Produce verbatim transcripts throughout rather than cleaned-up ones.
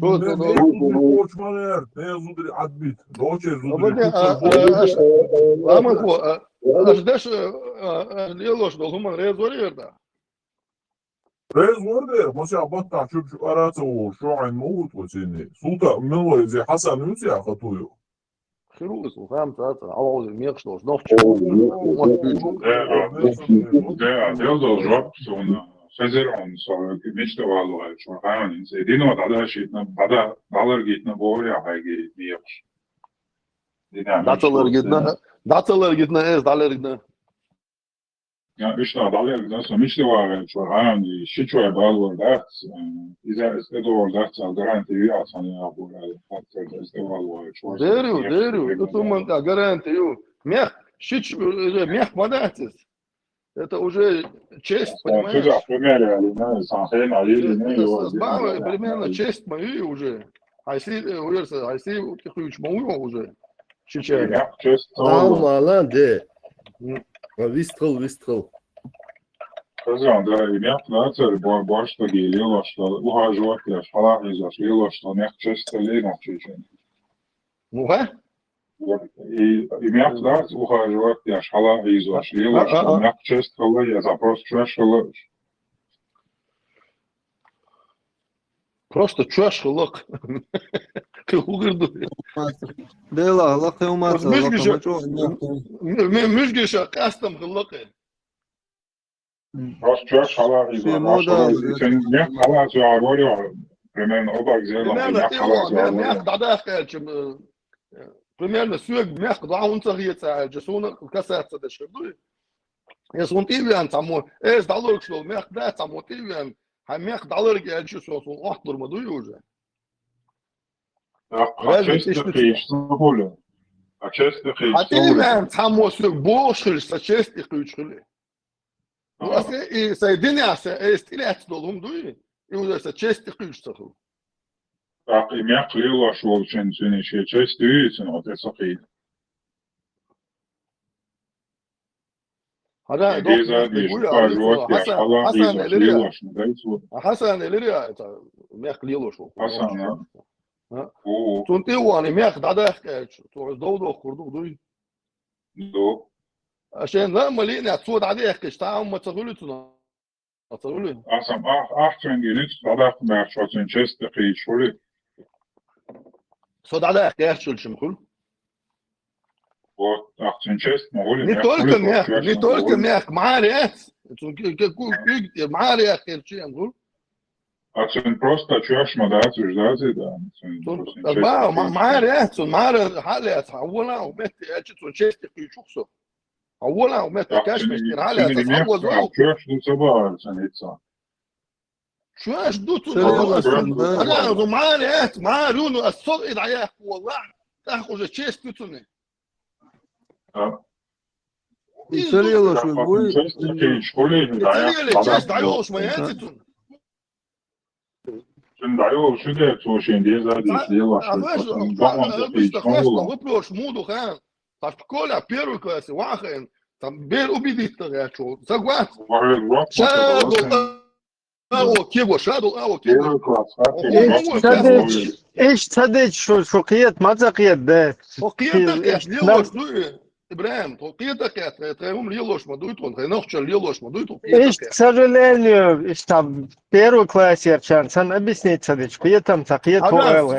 Просто, ну, Мел зударий корчманер, мел зударий адбит. Дочер зударий. Ламан хо, аш деш, аш лелош дол хуман резори ерда. Резори де, мося батта чук чук араца о, шо айн могут о цини. Сута мелой зе Хасан юси а хатую. Хирулис у хам ца ца, алози мекш долш, нохч. Да, да, дел дол жоп, сона. Хезер он со мечта валуа чуа ханин се дино дада шитна, дада далар гитна боря хайги мекш. Дина Дацалар гитна, дацалар гитна, эс далар гитна. Я ишта далар гитна, со мечта валуа чуа ханин ши чуа балуа дац, иза эсте дор дац, гарантия я сан я бура, эсте валуа чуа. Дерю, дерю, тутуман гарантию. Мех, шич, мех мадацис. Это уже честь, понимаешь? Примерно честь мою уже. Айси, уверса, айси, ты ключ мою уже. Чича. Честь. Алма, ла, де. Вистхыл, вистхыл. Хозяин, да, и мех нацер, бо-, бо-, что гелио, что ухаживать, я шала, и за шило, что мех честь, ли, на чечен. Ну, га? И, и мех дац ухаживать, я шала, и за шило, что мех честь, я запрос чуаш. Просто чуаш хылык. Ты угырду. Дела, лакы умаса, лакы мачо. Мюжгиша кастом хылык. Просто чуаш хала из мода. Сен мех хала чуа говорю, примерно обак зела, мех хала чуа говорю. Мех дада хачим, примерно сюек мех два унца хица, же суна касаться да шерду. Эс ун тивян тамо, эс далор шол мех да тамо тивян, ха мех далор гелчи со сун охтур ма дуй уже. А честь ты хиш, сухули. А честь ты хиш, сухули. Тивян тамо сюек бош хиль, са честь ты хиш хили. Ну, а се, и соединяться, э, стрелять долум дуй, и уже са честь ты хиш саху. Так, и мех лило шол чен сюне честь ты, вот это сахи. Хада, Хасан элири, Хасан элири, это мех лило шо. Хасан, а? Тун ты вани мех дада хкач, то дов дов хурду дуй. Дов. А шен на малине отсюда дада хкач, там мы цагули цуна. Ацаули? Асам ах ах чанги рич дадах мэр чоцин честь ты хич хули. Со дадах гэр чулчим хул. Вот, ах чин честь могули. Не только мех, не только мех, марец. Марец херчим хул. А чин просто чуаш ма да, чуш да, зи да. Ба, марец, марец, халец, хавула, уметти, я чи цун честь ты хичухсо. Аввалан, у меня такая смешная, я не мог, а чё ж тут собрался, лица? Чё ж тут? Ага, ну, марец, марю, ну, а сол и да я, валла. Так уже честь тут у меня. А? И царело, что будет? Честь, такие школе, да, я. Честь, даёшь, моя тут. Чин дайол шуде цошин деза диш дела. А знаешь, вопрос муду, ха? Там в школе, а первый класс, вахен, там бер убедить то я чё. Согласен. Шадул, а, о, кего, шадул, а, о, кего. Первый класс, а? Эш цадеч, эш цадеч, шо, шо киет, маза киет, да. О, киет, да, киет, не можешь, ну, Ибрагим, то киета киета, это ум лилош ма дуй тон, хай нохча лилош ма дуй тон. Иш, к сожалению, иш там первый класс я чан, сан объяснить садич, киетам са киет по эл.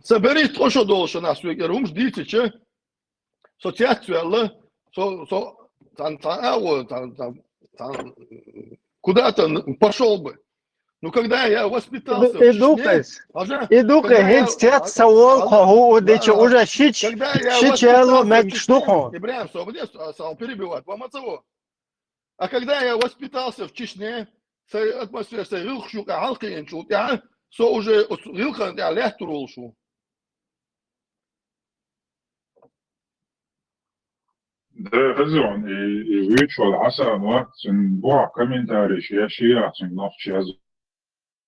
Собери то, что должен нас, я говорю, ум ждите, че? Со тяцу, алла, со, со, тан, тан, а, о, тан, тан, тан, куда-то пошел бы. Ну, когда я воспитался в Чечне, Идука, хинц тет савол хоху удичи уже шич, шич ялу мек штуху. Ибрагим, со, мне, а, сам перебивать, вам от того. А когда я воспитался в Чечне, с атмосферой, с рилхшука, алкиенчу, я, со уже рилхан, я лехтурулшу. Да, хазон, и, и вычвал Хасан, вот, сын, бо, комментарий, я шия, сын, нох, шия,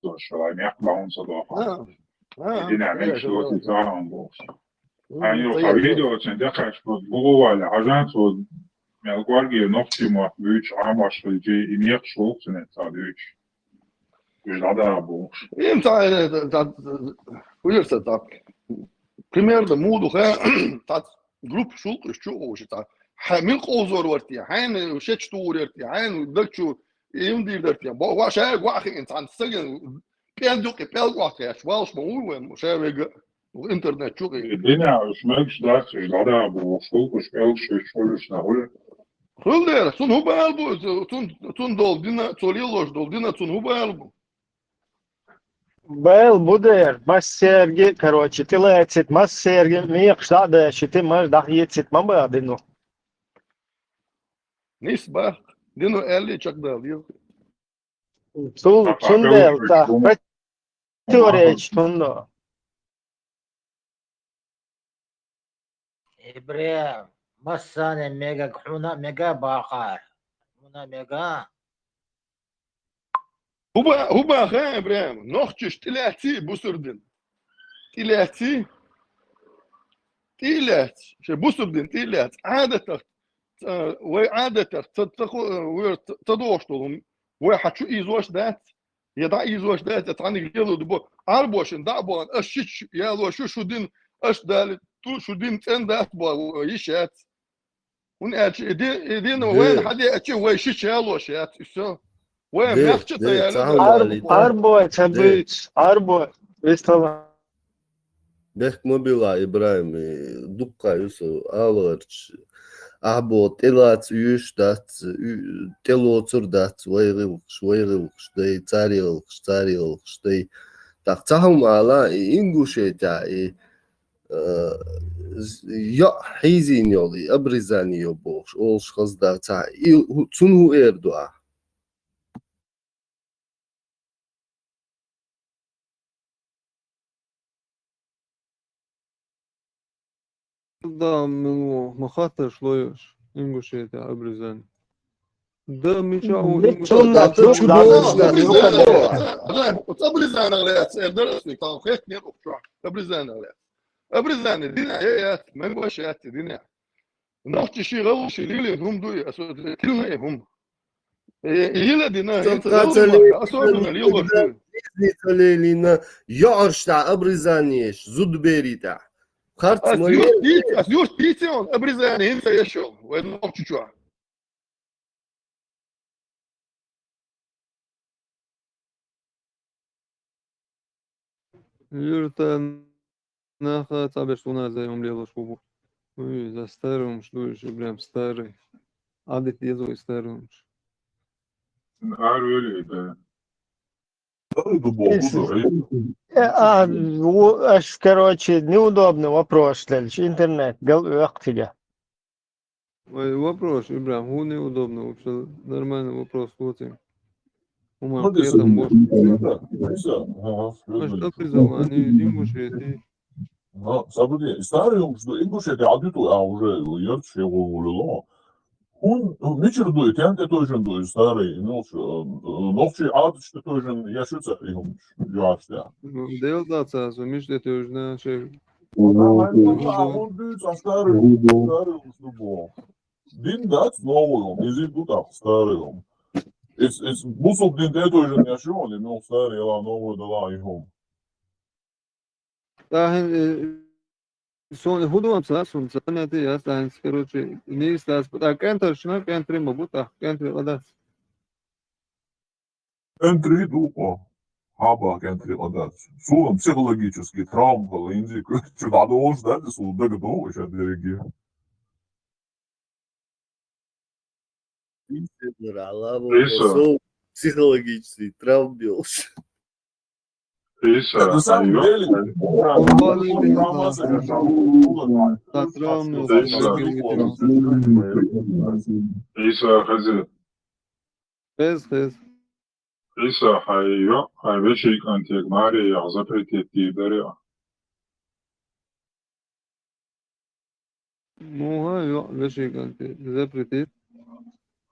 зошла, мех, баун, садоха. А, а, и динамик, я что ты там, бо. Они по видео, сын, да, как, что, бо, валя, а жан, что, мелкварги, нох, чему, выч, а, маш, и мех, шел, сын, это, выч. Уж дӀадагӀа бохуш. Им ца, ца, ца, уж ца, ца. Примерно, муха, ца, группа шулкъуш чу оша, ца. Хьа, мил къовзор варти, хьайна шечу тур ярти, хьайна даг чу им дийр дарти. Бо, ва ша гвахи ин, ца, саген, пен дукъи, пел гвахи, аш, валш ма ур вен, ша вега. Интернет чу гӀе. Дина, уж мегаш дац, уж дӀадагӀа бохуш, шулкъуш, пел шечу шулуш нахули. Хулдер, цун хӀу бал бу, цун, цун дол дина, цо лелош дол дина, цун хӀу бал бу. Бел бу дер, массерги, короче, тилецит, массерги, мекхаш дӀа дешити, маж дӀахецит, ма бадину. Нис бах, дину элли чакдал дир. Цул, цундел, та, противоречит цундо. Ибрем, массане мегаг хьуна мега бахар. Хьуна мега. ХӀуба, хӀуба ха, Ибрем, нохчиш тӀилаьцци бусурдин. ТӀилаьцци. ТӀилаьц. Ше бусурдин тӀилаьц. Ӏадатах, ца, вай Ӏадатах, ца, ца ху-, вер, ца, ца дохуш долу. Вай хьа чу ийзош дац? Я дӀа ийзош дац, я цхьаьниг лело ду бо. Ӏарбошин дӀа а бохна, аш шич яло шу, шу дин, аш дали, ту шу дин цӀен дац бо, йиш яц. ХӀунда аьлча и ди-, и дина вайна хьадеачи, вай шича ялош яц, и всё. Вай мягче ца яли. Арбой ца буьйц, арбой. Вистала. Бехк ма била, Ибрахим, и дуккха ю со аларч. Ахьбо тӀелаца уьш дац, уь-, тӀелоцур дац, вай гӀиллакхаш, вай гӀиллакхаш дай, цари гӀиллакхаш, цари гӀиллакхаш дай. ТӀаккха ца хьума ала, и Ингушетя, и э, йоӀ хьийзийна йолу, и обрезание йо бохуш, олуш хаза дац ахьа. И хӀу-, цунна хӀун эр ду ахьа? Да, мило, ма хаттарш лоьш, Ингушетя обрезание. Да, мича у Ингушетя. Обрезание лаьцна, эр дарасник, там хет нет, обрезание лаьцна. Обрезание дина, э, яц, мегаш яц дина. Нохчи ши гӀалгӀа ши лили хӀум дуй, асо тилна хӀум. Э, йила дина, Сан хӀинца кацали гӀалгӀа, особенно лилош дуй. Бизнеса лелина, йоӀарш тӀа обрезание еш, зудбери тӀа. Харц ас ма юрт е- дийц-, ас юрт дийци он обрезание хӀинца ешо, вай нохчи чу. Юрта наха цӀа беш луна зайом лелош ву. Уй, за старый хӀумаш ду, уж прям старый. Адит дезой старый хӀумаш. Ар вели, да. Старый ду боху, да. Э, а, у, аш, короче, неудобный вопрос делаш, интернет, гал вакътига. Ой, вопрос, Ибрахим, хӀу неудобно вообще? Нормальный вопрос, вот им. Хьума хетам бо. Ага, Может, образование, Ингушетии? Ага, сабуди, старый хӀумаш ду, Ингушетия адиту, а уже ярче гулуло. ХӀун, мичара ду, тен тӀе тойжан ду, старый, ну, нохчий адича тӀе тойжан, я шу ца и хӀумаш, юаш тя. Дел даца, со мича тӀе тойжна, шей. ХӀун дуьйцу, а старый, старый хӀумаш ду бо. Дин дац новый хӀума, изиг ду тӀаккха старый хӀума. Эс, эс бусулба дин тӀе тойжан яш ю, и мел старый яла новый дала и хӀума. ТӀаьхьа, э, сон хӀун ду ца, сон ца мети яц, тӀаьхьа, короче, нийса дац, тӀаккха кӀентаршна, кӀентри ма бу, тӀаккха кӀентри ла дац. КӀентри ду кхо. Хьаба кӀентри ла дац. Суна психологический травма хала инзи, чу дӀадолуш дац, суна дага догӀу иша дерриге. Психологический травм бьёшь. Иса, на самом деле, Иса, хазир. Хез, хез. Иса, хьайн йоӀ, хьайн вешин кӀантега маре яха запретить дийр дарий? Муха йоӀ вешин кӀанте запретить?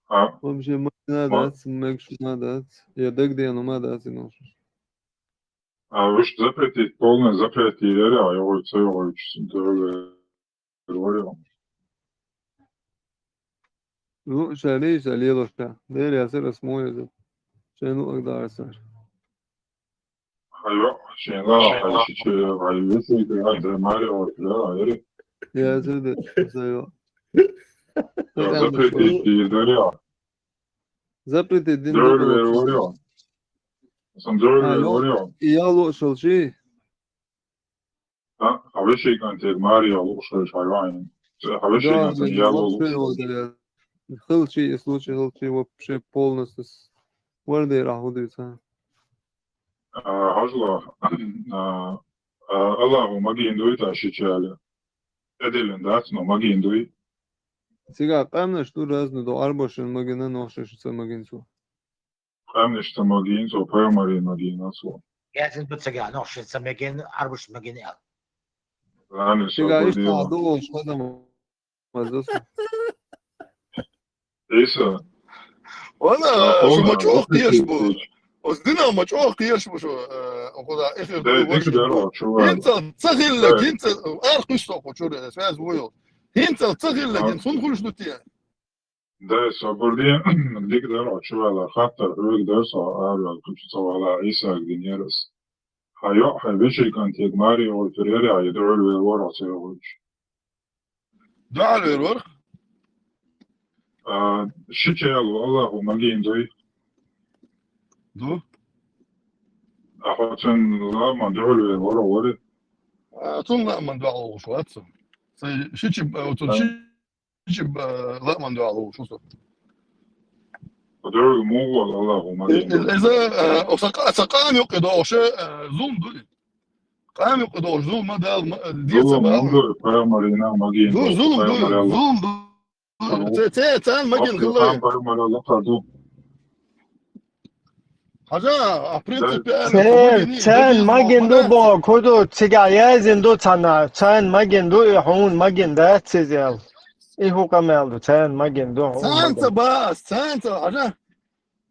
А? Вообще, ма дац, мегаш ма дац, я дагадеана ма дац, и нохчаш. А уьш запретить, полный запрет йийр яра, йогӀуьйту, ца йогӀуьйту, сунтара вара. Ну, ша лийча лелош тӀа. Дера яцара ас мо еза. Шайн луъаг дара сара. Айо, шен ла, хай шичи, хай вешийка, хай да Марио, да, ери. Я, зерде, зайо. Запретить, даря. Запретить, дин. Дёрве, варио. Сам дёрве, варио. Я ло шалши. А, хавеший кантег Марио ло шалши, хавеший кантег я ло. Хилчи, и случай хилчи вообще полностью с-, варде рахудуца. А, хажла, а, а, Аллаху магин дуй та шичали. Эдилен дац, но магин дуй. Сега къамнаш ду разный до арбошин магина, нохши шица магин цу. Къамнаш та магин цу, пайгамбарин магин цу. Язин ду сега, нохши ца магин, арбош магин ял. Лани. Сега иш та ду, шхадам. Мазоса. Иса. Вала, а, шо ма чох кияш бу. Оздина ма чох кияш бу шо, э, окуда эфир. Да, дик даро, чувак. Хинцал, цагилла, хинцал, ар кусто, кучуре, связь вуйо. Хинцал, цагилла, хин сун хулш дутия. Да, соборди, дик даро, чувала, хатта, руг дарсо, ар, кучу цавала, Иса, гдинерас. Хайо, хай веший кантег Марио, перере, а, едро, ве, вора, цевуч. Дуа лер вар? А, шичи ялу, Аллаху магин дуй. Ду? А хоцен ла ман дуа лер вара вари. А, цун ла ман дуа лер вари. Сай шичи, а, цун шичи, а, ла ман дуа лер вари. Дуа мугу Аллаху магин дуй. Иза, а, о сака, сака мюк и доше, а, зум дуй. Къамил къудош, зулма дал, ма, дица. Зулма, бал. Мундур, пайгамбарина магин. Ду, зулм, ду, зулм, ду. Це, це, це магин, зулай. Пайгамбар Аллах, ду. Хажа, а в принципе, це, це магин ду, бо, куду, цига язин ду цана, це магин ду, и хун магин да, цизел. И хукамел ду, це магин ду, хун магин. Цанца бас, цанца, хажа.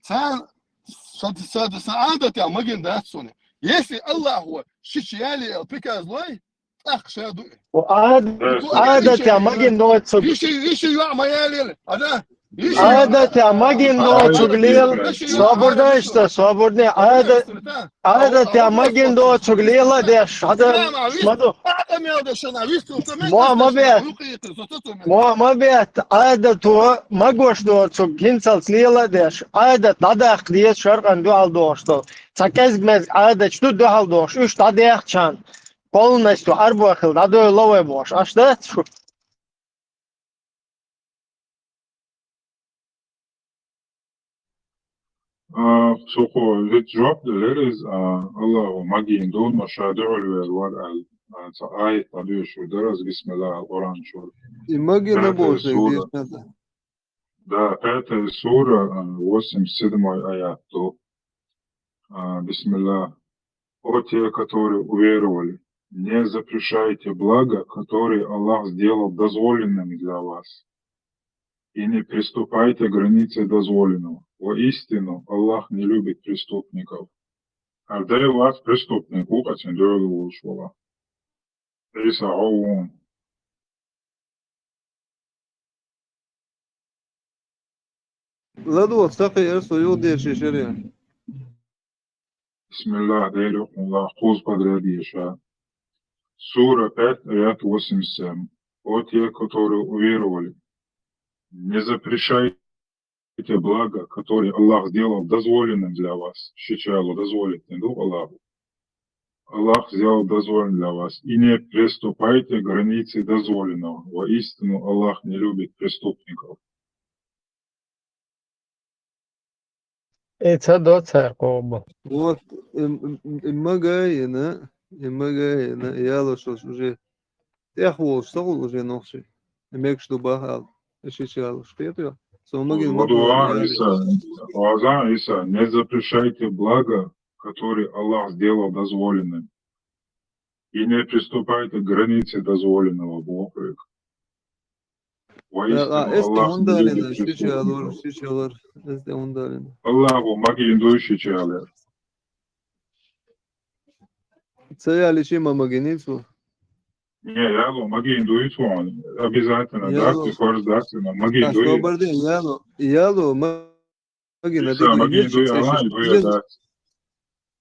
Цан, са, са, са, адатя магин да цуни. Если Аллаху шичи яли эл пиказ лой, так ша ду. О, ад-, адатя магин ду цуг. Иши, иши юа ма яли эл. Ада? Адатя магин ду цуг лел. Соборда ишта, соборда. Ада-, адатя магин ду цуг лела деш. Ада, маду. Ма ма бет. Ма ма бет. Адату магош ду цуг гинцалц лела деш. Адат дадах диет шаркан дуал дошто. Цакез мез адат ду дуал дош. Уш дадах чан. Полностью арбохил дадой ловой бош. Аш да шу. А, сухо, вид жоп делерез, а, Аллаху магин ду, но ша дуа лер вар ал, а, ца айт, а, душу дараз, бисмилла, ал Къуран чур. И магин на бош, сура. Да, пятая сура, а, восемьдесят седьмой аят, то, а, бисмилла. О те, которые уверовали, не запрещайте блага, которые Аллах сделал дозволенным для вас. И не приступайте границы дозволенного. Воистину, Аллах не любит преступников. А дай вас преступник, у кацин дуа лер вари. Иса аун. Ладу, сахи, э, сою деши шере. Бисмилла, дерю, Аллах, куз подряд еша. Сура пять, аят восемьдесят семь. О те, которые уверовали, не запрещайте блага, которые Аллах сделал дозволенным для вас. Шичало дозволит, не дух Аллаху. Аллах сделал дозволенным для вас. И не приступайте границы дозволенного. Воистину, Аллах не любит преступников. Э, ца до цар къобу. Вот, им, им, им магайна, им магайна, яло шош уже. Тяхвол, что уже нохши. Имек, что бахал. Иши чал, что это? Со магин. Вадуа, Иса, ваза, Иса, не запрещайте благо, которое Аллах сделал дозволенным. И не приступайте к границе дозволенного, Бог говорит. Воистину, Аллах не любит преступников. Шичалар, шичалар, эсте ундалина. Аллаху магин дуй шичалар. Цаяли шима магиницу? Не, ялу магин дуй цу, обязательно, да, ты скоро сдашься, но магин дуй. Соборди, ялу, ялу, магин, Иса, магин дуй, Аллах дуй, да.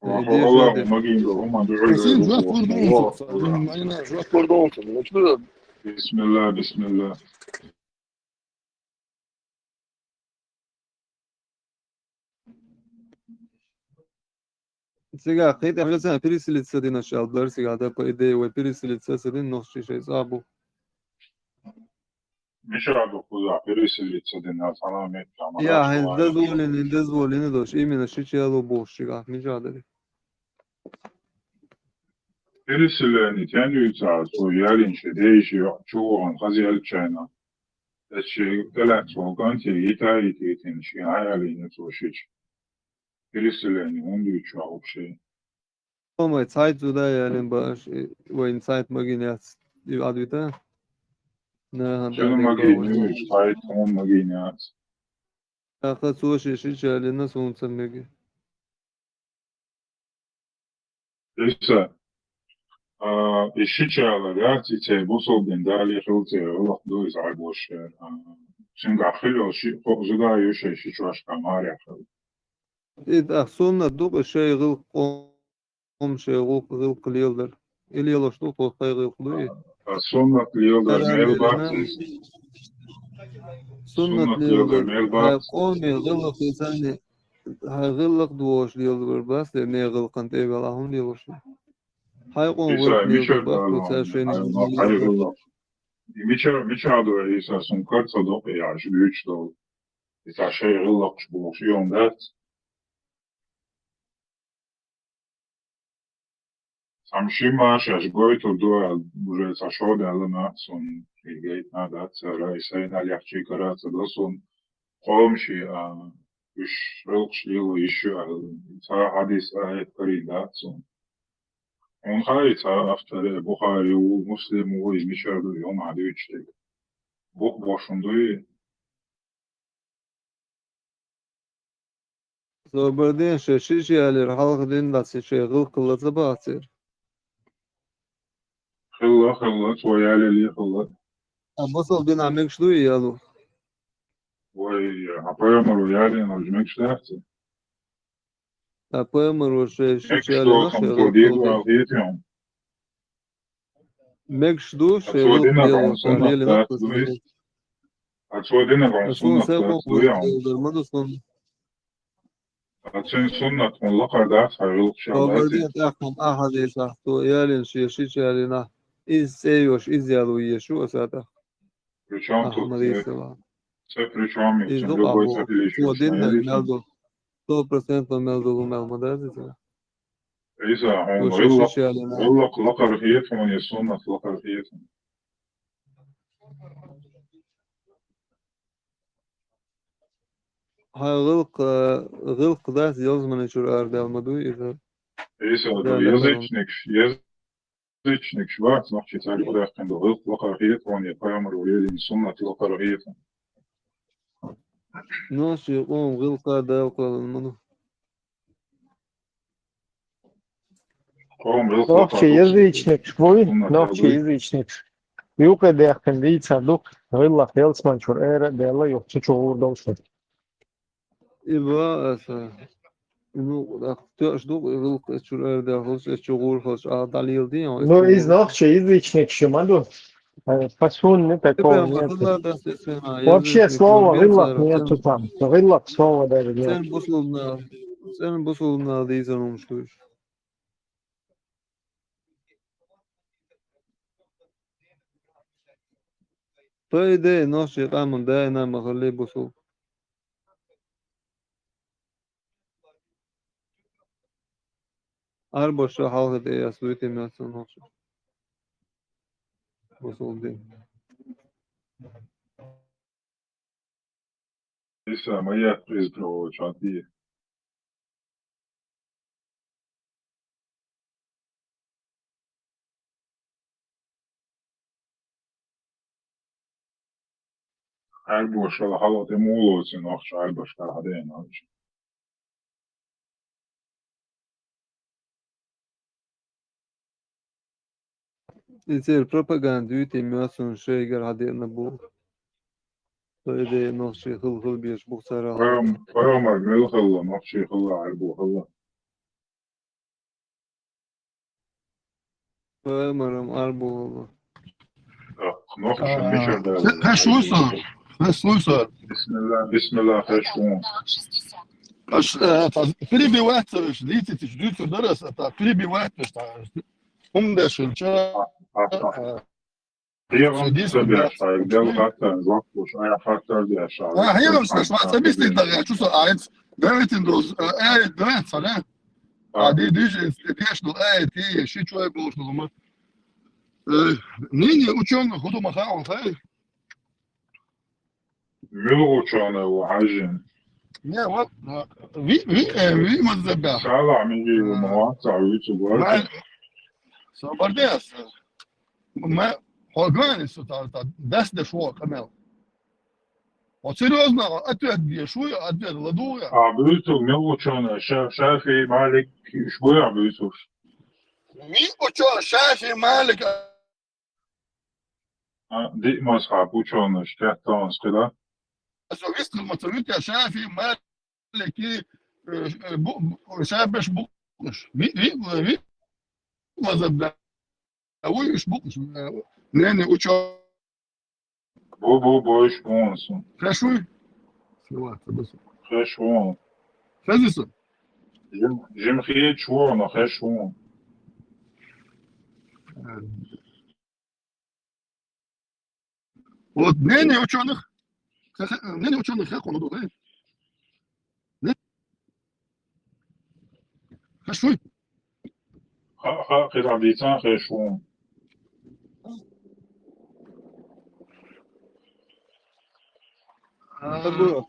Ва Аллаху магийна, хӀума дуьхьал. Син жоп лур ду. Бисмилла, бисмилла. Цигахь кхин тӀе хьоьца переселиться динаш аьлла дара цигахь, да, по идее, вай переселиться ца дина, нохчий шайн цӀа бу. Мичара ду кхузахь переселиться дина, цхьана меттехь ма Я, хӀинца дозволение, дозволение долуш, именно шича яло бохуш шигахь, мичара дара? Переселение тен дуьйцу, цо ялийна шен дайша йоӀ чу вахана хаза яьллачу хенахь. Эцу шен тӀелаьцна волу кӀанте йита а йитийтина, шен хьаялийна цо шича. Переселение хӀунда дуьйцу вообще? Хьо май цхьайтта зуда ялийна бааш, и вайна цхьайтта магийна яц, и Ӏадвита? Нахана Шена тӀехь магийна декъала ю, вай. Цхьайтта хьуна магийна яц. ТӀаккха цо шен шича ялийна, суна ца мега. Иса, а, и шича ялар яц, и церан бусалба дин дале хила церан гӀиллакх ду иза Ӏадбош яра. А, цуьнгахь хила йолу шиъ кхоъ зуда а ю шайн шичошкахь марехь хила. И тӀаккха суннат ду-кх шайн гӀиллакх, къоман шайн гӀуллакх, гӀиллакх леладар. И лелош ду, тхо тхайн гӀиллакх ду и. А, суннат леладар мел бац иза. Суннат леладар мел бац. Хьайн къоме гӀиллакх и санна, хьайн гӀиллакх дохуш леладар бац, те, нехан гӀиллакхана тӀе а ваьлла, хӀунда лелош ю? Хьайн къоме гӀиллакх леладар бац, тхо цаьршинна хьайн гӀиллакх. И мичара, мичара ду, Ӏийса, суна кара ца доккху, и аша дуьйцуш долу. И цхьа шайн гӀиллакхаш бохуш, и хӀума дац. Цхьамма шимма шаьш гойтур ду аьлла, уже цхьа шо даьлла нах суна, и гайтина дац цара, и сайна лехчий кара а ца до суна, къомаший, а, уьш гӀиллакхаш лело йиш ю аьлла, цхьа хьадис, аят карийна дац суна. Хьуна хаьий, цхьа автор, Бухари ву, Муслим ву, иза мичара ду, и хӀума хьан дуьйцуш дерг? Букъ бошун дуй? Собар де, шайн шича ялийра хьалха дин дац, шайн гӀиллакх хилла ца бац церан? Хилла, хилла, цо ялийла хилла. А бусалба динехь мегаш дуй и яло? Вай, хьан пайхамаро ялийна хилча мегаш дац и? Ткъа пайхамаро шайн шича ялийна, шайн гӀиллакх хилла. Мегаш ду, шайн гӀиллакх лело, ткъа лелийна, ткъа ца лелийна. Ткъа цо дина гӀо суннат дац, дуй хьуна? Ма ду суннат. Ткъа цуьнан суннат хьуна лакхара дац, хьайн гӀиллакхаш аьлла. Ткъа тӀаккха ахьа дийцахь, цо ялийна шен шича ялийна, иза цӀе йош, иза яло езаш ю аса тӀаккха. Причём тут цӀе? ЦӀе причём ю? Иза ду любой къахьо, цӀе хилийта цо диннарг мел долу, сто процентов мел долу мел ма дац иза. Ӏийса, хьуна гӀиллакх, гӀиллакх лакхара хета хьуна, я суннат лакхара хета хьуна? Хьайн гӀиллакх, гӀиллакх дац ялсамани чуьра арадаьлла ма дуй иза. Ӏийса, язычникаш, язычникаш бац, нохчий цаьрга даьккхина ду, гӀиллакх лакхара хета хьуна, я пайхамаро лелийна суннат лакхара хета хьуна? Нохчий къоман гӀиллакх Дала кхоьллина ма ду. Нохчий язычникаш буй, нохчий язычникаш. Юкъе даьккхина дийцар ду, гӀиллакх ялсамани чуьра ара а даьлла, юха цу чу гӀур долуш. И ба аса. Ну, так, тоьаш ду, гӀуллакх эцу чура арадаьхалаш, эцу чу гӀур хилча, а дӀалеладе, Ну, из нохчий, из ичник шимаду. Э, по сунне такого Тепер нету. Махалла дац эцу, а, Вообще язычник, слово ну, гӀиллакх бенцара, нету цен, там. ГӀиллакх слова даже нет. Цен бусулба нах, цен бусулба нах дийзар хӀумаш ду уж. По идее, нохчий къаман даим махалле бусулба. Арбаша хьалха тӀе яс вуьтий моьтту нохчий. Бусулба дин. Иса ма яхкъизга волча хьан тӀе. Арбошал хьалха тӀе муха лоций нохчий арбашкара хьадена аьлча. И церан пропаганда юьтий моьтту шайгара хьадеана бу. По идее, нохчий хила, хила безаш бу цара. Пайхам-, пайхамар мел хилла, нохчий хилла, Ӏарбо хилла. Пайхамар-м Ӏарбо хилла. Так, нохчий А, мичара даьлла? Хьа-, хьа шу со? Хьа шу со? Бисмилла, бисмилла, хьа шу. Аш, э, та, перебивать ца веш, дийциташ, дуьйцур дара аса, та, перебивать веш, та, хӀума деш хилча, А, а, а. э, ДегӀан ца беш, хьай, дел хаттар, жоп луш, ай хаттар деш, а, А, хӀирам ца, ца бистий дагӀа, чу со, а, эц, давитин доз, э, э, давит ца, да? А, А. ди, ди, же, деш, ну, э, ти, ши чой болш, ну, ма. Э, мнение учёных, худу маха, он, хай. Мила учёный ву хьажин? Не, вот, а, ви, ви, э, ви маззабя. Сала миги А. Муаца, ви цу горки. Ма, собардес. Ма, хогани су та, та, дас де шо, камел. О, серьёзно, ответ где? Шо я, ответ ладу я? А, буьйцу, мила учёный, Ша-, Шафи, Малик, шо я буьйцу? Ми учёный, Шафи, Малик, А, диъ мазхьаб учёныш, кхетта ван скъила. Со вистхилма ца вуьту я Шафи, Малики, э, э, бу-, бу-, шабеш букъуш. Ви, ви, ви, мазаб да. А вуй уьш букъуш, э, не, не, учё- Бу, бу, бу, уьш бу сан. Хешуй? Сила, ца бу сан. Хеш ву. Хезиса? Жим, жим хие чу ву, но хеш ву. Э, Вот мнение учёных, ха-, ха-, мнение учёных, как оно было, э? Не? Хешуй? Ха, ха, кхидӀа дийцан хеш ву. А,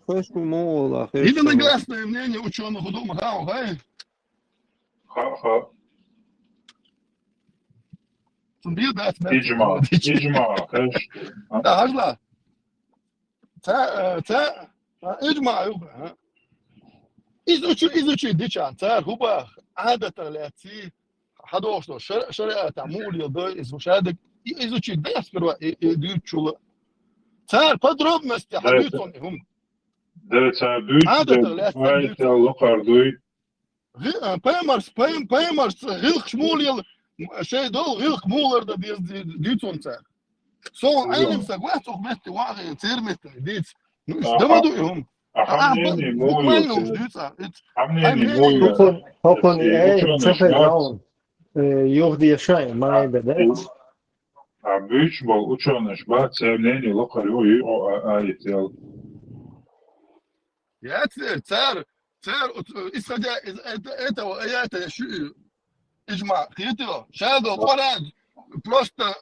Хеш ву ма вала, хеш ву. Единогласное мнение учёных, удобно, ха, ха, э? Ха, ха. Цун бир дац мел. Иджма, иджма, хеш. А? Да, хьажал. Ца, э, ца, а, иджма ю, а. Изучи, изучи дичан, цар хӀуба, Ӏадатах лаьцци, хьадохуш долу шар-, шариатахь муха леладой иза шадерг, и изучи дай сперва, и, и дуьйцучул. Цар подробности хьадуьйцу и хӀума. Да, цар дуьйцу, Ӏадатах лаьцци ай, дуьйцу. Цар лакхара дуй. ГӀи-, а, пайхамарс-, пайхам-, пайхамарца гӀиллакхаш муха лела, м, шайн долу гӀиллакх муха лардан деза ди-, дуьйцу цара. Со Ӏелам стаг вац, оха метте вахийна, церан метте дийца. Ну, иштта ма ду и хӀума. А, а, хьан мнение бу-, муха буквально ю уж церан? Дуьйцу, а, иц-, хьан мнение муха ю? Хьан мнение? Хокон, хокон, э, ца хезна, э, юха дешай, ма айда, да? А, буьйцуш болу учёныш бац, церан мнение лакхара ю, ю, а, а, а, итт ял. Я цер-, цар, цар, вот, э, исходя из это-, этого аята, я шу-, иджма, хетиро, шадо, Коран, просто,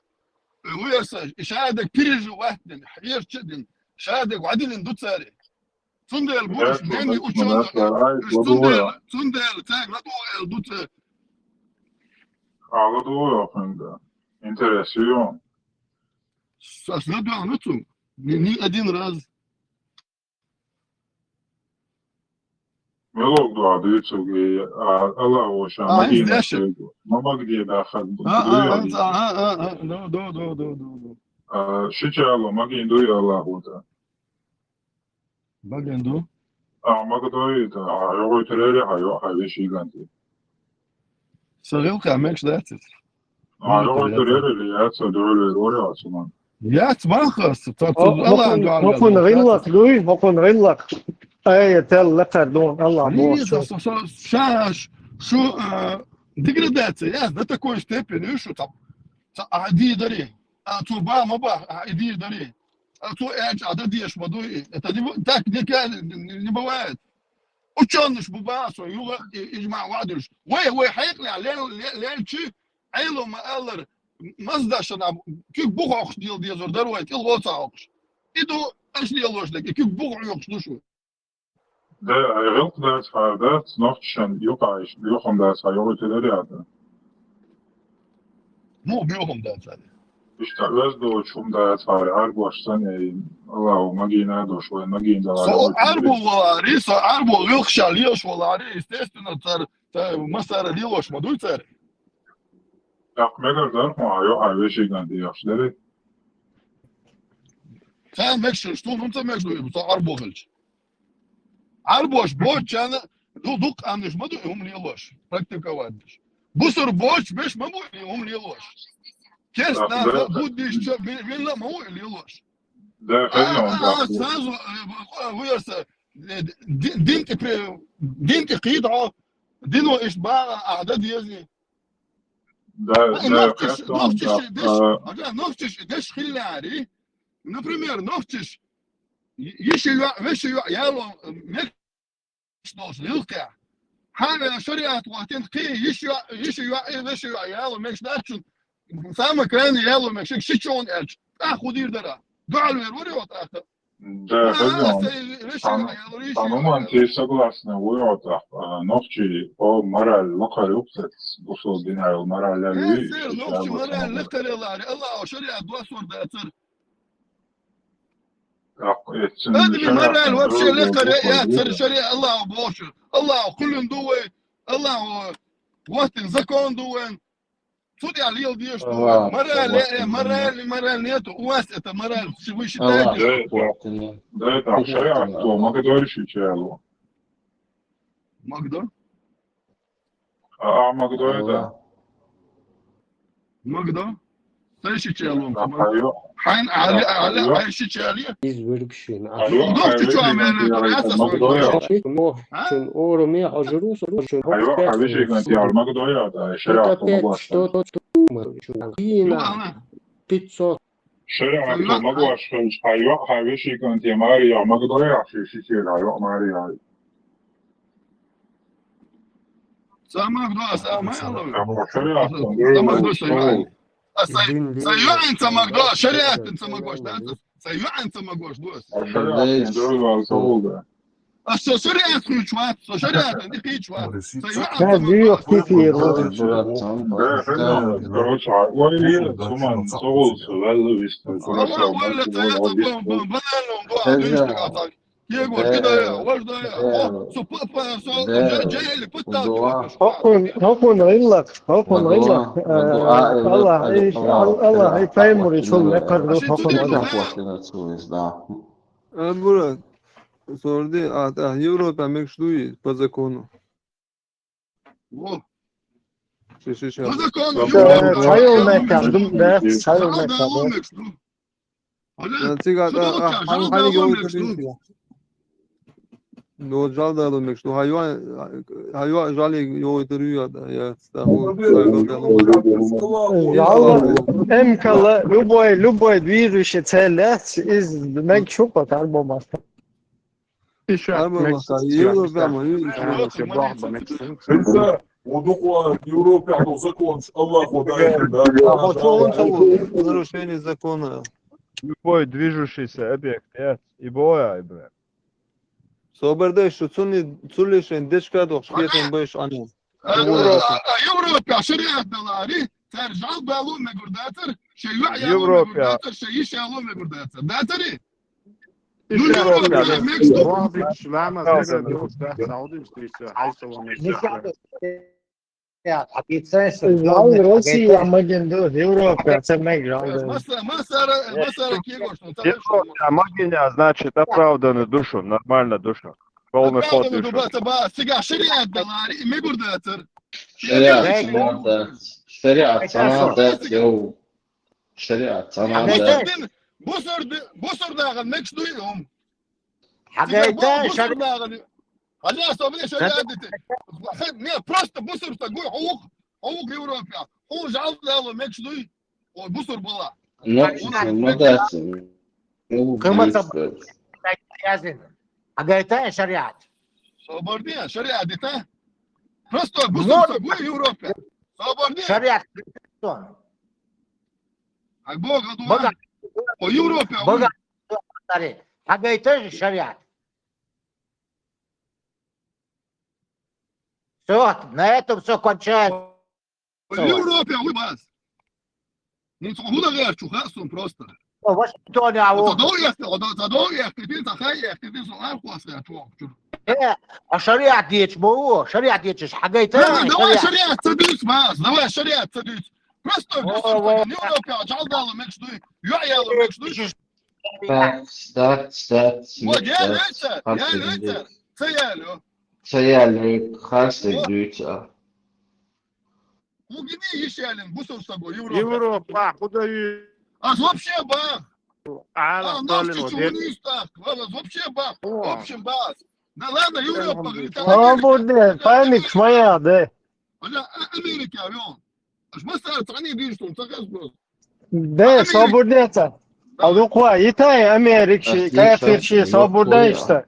э, вуьйса, и шадерг переживать дин, хьерча дин, шадерг вадилин ду цари. Цундела бу, я уж мнение учёных, уж цундела, цундела, цар ладугӀу эл ду цар. А, ладугӀу, я хьанга. Интересно. Сас ладугӀу, ну, цу, ни, ни один раз. Мелок дуьйцург, а, Аллах ву ша, а, магийна хӀинца деш. Ма магийна дахар. А, а, дуьйцу. А, а, а, а, до, до. А, шича Аллах, магийна дуй Аллах ву та. Магийна ду. А, магадои, да, а, йогӀуйтарери, а, йо-, а, вешиган ти. Са гӀилкъа мекш дац. А, йогӀуйтарери, яц, а, дугӀули, рори, а, суман. Яц, бахас, ца, ца, Хокун гӀиллакх луй, хокун гӀиллакх. Ай, тел лекар дун, Аллах боху. Шаш, шу, а, деградация, яц, до такой степени, шу, ца, ца, а, ди дари. А, цу ба, ма ба, а, иди дари. А, цу, э, а, да, деш, ма дуй. Это не бу-, так не, не, не бывает. Учёныш бу баса, юга, и, ижма вадуш. Вай, вай, хайкла, лел, лел, лел, чи, айло ма аллар, маздашана, кик бухохш дил дезор, дарвай, тил воца охш. Иду, аш лелош, да, кик бухохш душу. Да, а, гӀилкъ дац, ха, дац, нохчишан, юкъа, иш, юхам дац, ха, йогӀуй тедери ата. Ну, бюхам дац, ха. Ишта вез до чум дац, ха, аргош сан, эй, Аллаху магина дош, вай магин да, Со арбу валари, со арбу гӀилкъ ша лиош валари, естественно, цар, цар масара лиош ма дуй цар. Так, мегар дар, ха, йо, а, вешиган ди яхш дери. Ца мекшир, что, ну, ца мекшир, ца арбу гӀилч. Арбош, бочана, ду, дук анниш ма дуй, ум лиош, практиковать деш. Бусур боч, беш ма буй, ум лиош. Кес Так, на, да. Буддиш, чё, вин-, винла ма буй, лиош. Да, А, конечно, а, да. Сразу, э, вырса, э, ди-, динки при-, динки кидо, дино иш бара, а, да, дезни. Да, да, Нохчиш, конечно, нохчиш, да. деш, А, ага, нохчиш, деш хиллари. Например, нохчиш, еши юа, веши юа, яло, мер, что, лилка. Хана шариат ватин, ки, еши юа, еши юа, э, веши юа, яло, меш дачун. Самый крайний яло, меш, шичон элч. А, худир дара. Дуал вер, вер, вот, а. Да, А, конечно. сай, веши Там, юа, яло, еши Там юа, уман яло. ти согласна, уйотах, а, нохчи, о, мораль, лакар, юксет, бусул динай, мораль, Э, лали, сэр, иши нохчи яло, мораль, самое. лакарелари, Аллах, шариат, дуа сор, да, сэр. Так, этсин, Адми шариат, мораль вообще дорогу, лекаре, дорогу, я, дорогу. сэр, шариат, Аллах, больше. Аллах, кулин дуэ, Аллах, вот, закон дуэн. Суд я лил, деш, Аллах, мораль, Аллах, э, мораль, мораль нету. У вас это мораль, вы Аллах, считаете? Да, да. Да, это шариат, то, магадориши челу. Магда? А, а, Магда это. Магда? Сэр, ши челу. А, хайо. Хайн, али, али, Хайо. Али, ши чали. Из выргшин. Хайо, Ну, хайо, ты чё, хайо, мэр, хайо, раз Магда это. Но, чун ору ме хажуру, чун Хайо, хайо, хайо, хайо, шариат, Что-то Магда. пять, что-то чума, чума. Ну, Кина, она. Пятьсот. Шариат, Магда, хайо, хайо, ши кон те Мария, Магда, я, ши, ши, ши, хайо, Мария. Сама два, сама, Хайо, шариат, Сама два, сама. А сай, Дин, дин, сай юан, сама два, шариат, сама два, да? Сай юан, сама два, да? А шариат, дорогу, солда. А со шариат ключ ват, со шариат не ключ ват. Сай юан, Да, сама дюйох два. кефир. Да, да, короче, а, ой, нет, суман, солда, валла, виста, Сама валла, сай это бан-, бан-, банально, да, Эжа. Дюйш, так, а так. Кего, кидая, важдая. О, со па-, па-, со, Да. джа-, джаэли, пытал, Дуа. кидая. Хокун, хокун гӀиллакх, хокун Магда, гӀиллакх. Магда, а, э, Аллах, э, иш, Аллах, Аллах, э, и паймури Аллах, сул э, лекар ду, Значит, хокун ты гӀиллакх. не Аллах, Аллах, да. А, Бурат, сорди, а, а, Европа мекшдуи по закону. О, Ши, ши, ши. по закону, Да, Европа, сайыл Европа, меккам, да, сайыл Жал меккам. дало мекшду. Да, цига, Сюда а, ча, а, жал хани дало геой мекшду. тадин. Ну, жал дало мекшду. Хайва, хайва жали геой тадин, да, я, ста, хо, сайгал дало. Жал, эмкала, любой, любой движущий цель, да, из мекшупа, так бомаста. Арба маха, Европа ма, Европа, Инса, удукъла Европа, ну, закон, Аллах, да, да. А вот он того, нарушение закона. Любой движущийся объект, я, и боя, и бля. Собердеш, цуни, цулишен, дечка дох, шкетен беш ани. А, а, а, Европа, шариат далари, цар жал балу мегурдатар, ши юа ялу мегурдатар, ши иш ялу мегурдатар. Датари? Ну, Европа, мекшду. Жал Россия, магин ду, Европа, це мек жал. Масара, масара, масара кего, что там? Европа, магиня, значит, оправданную душу, нормально душу. Полный ход ушёл. Цигахь шариат даларе, мегар дацар. ШариӀат санал дац. ШариӀат санал дац, йо. ШариӀат санал дац. Бусурд-, бусурдагӀан мегаш дуй хӀума. Хьагайта бусурдагӀан. Хьажа, со мне шариат дите. Не, просто бусурдагӀа гуй, хьух, хьух Европе. Хьуна жал дало мегаш дуй. Ой, бусур бала. Ну, ма дац. Кхы ма ца язин. Хьагайта шариат. Собар де, шариат дита. Просто бусур са гуй Европе. Собар де. Шариат. Ай, Бог, а дуа. Бага. О, Европе, а Бага. Хьагайта шариат. Всё, на этом всё кончается. Европе, а вы вас. Ну, цо худа герчу, хасун просто. О, Вашингтоне, а вот. Цо дол яхте, о, цо дол яхте, ты, цо хай яхте, ты, цо архуас яхте, чё. Э, а шариат дечь, бо, шариат дечь, хьагайта. Давай, давай шариат цадуц, вас, давай шариат цадуц. Просто, просто, Европе, а жал дало мегаш дуй, ю яла мегаш дуй. Стат, стат, стат. Вот, я лица, я лица, ца я лю. Ца я лю, хасте дуйца. Кугини ишалин бусур саго Европа. Европа, куда и... А вообще бах. А, а, наш чечу вот не так. Ладно, вообще бах. О. В общем, бах. Да ладно, Европа, говорит, а... Свободная, память моя, да. Ана, а, Америка, авион. Аш мы стар, они видишь, что он так просто. Да, свободняца. А ну ква, Итай, Америкши, кафирши, свободняца.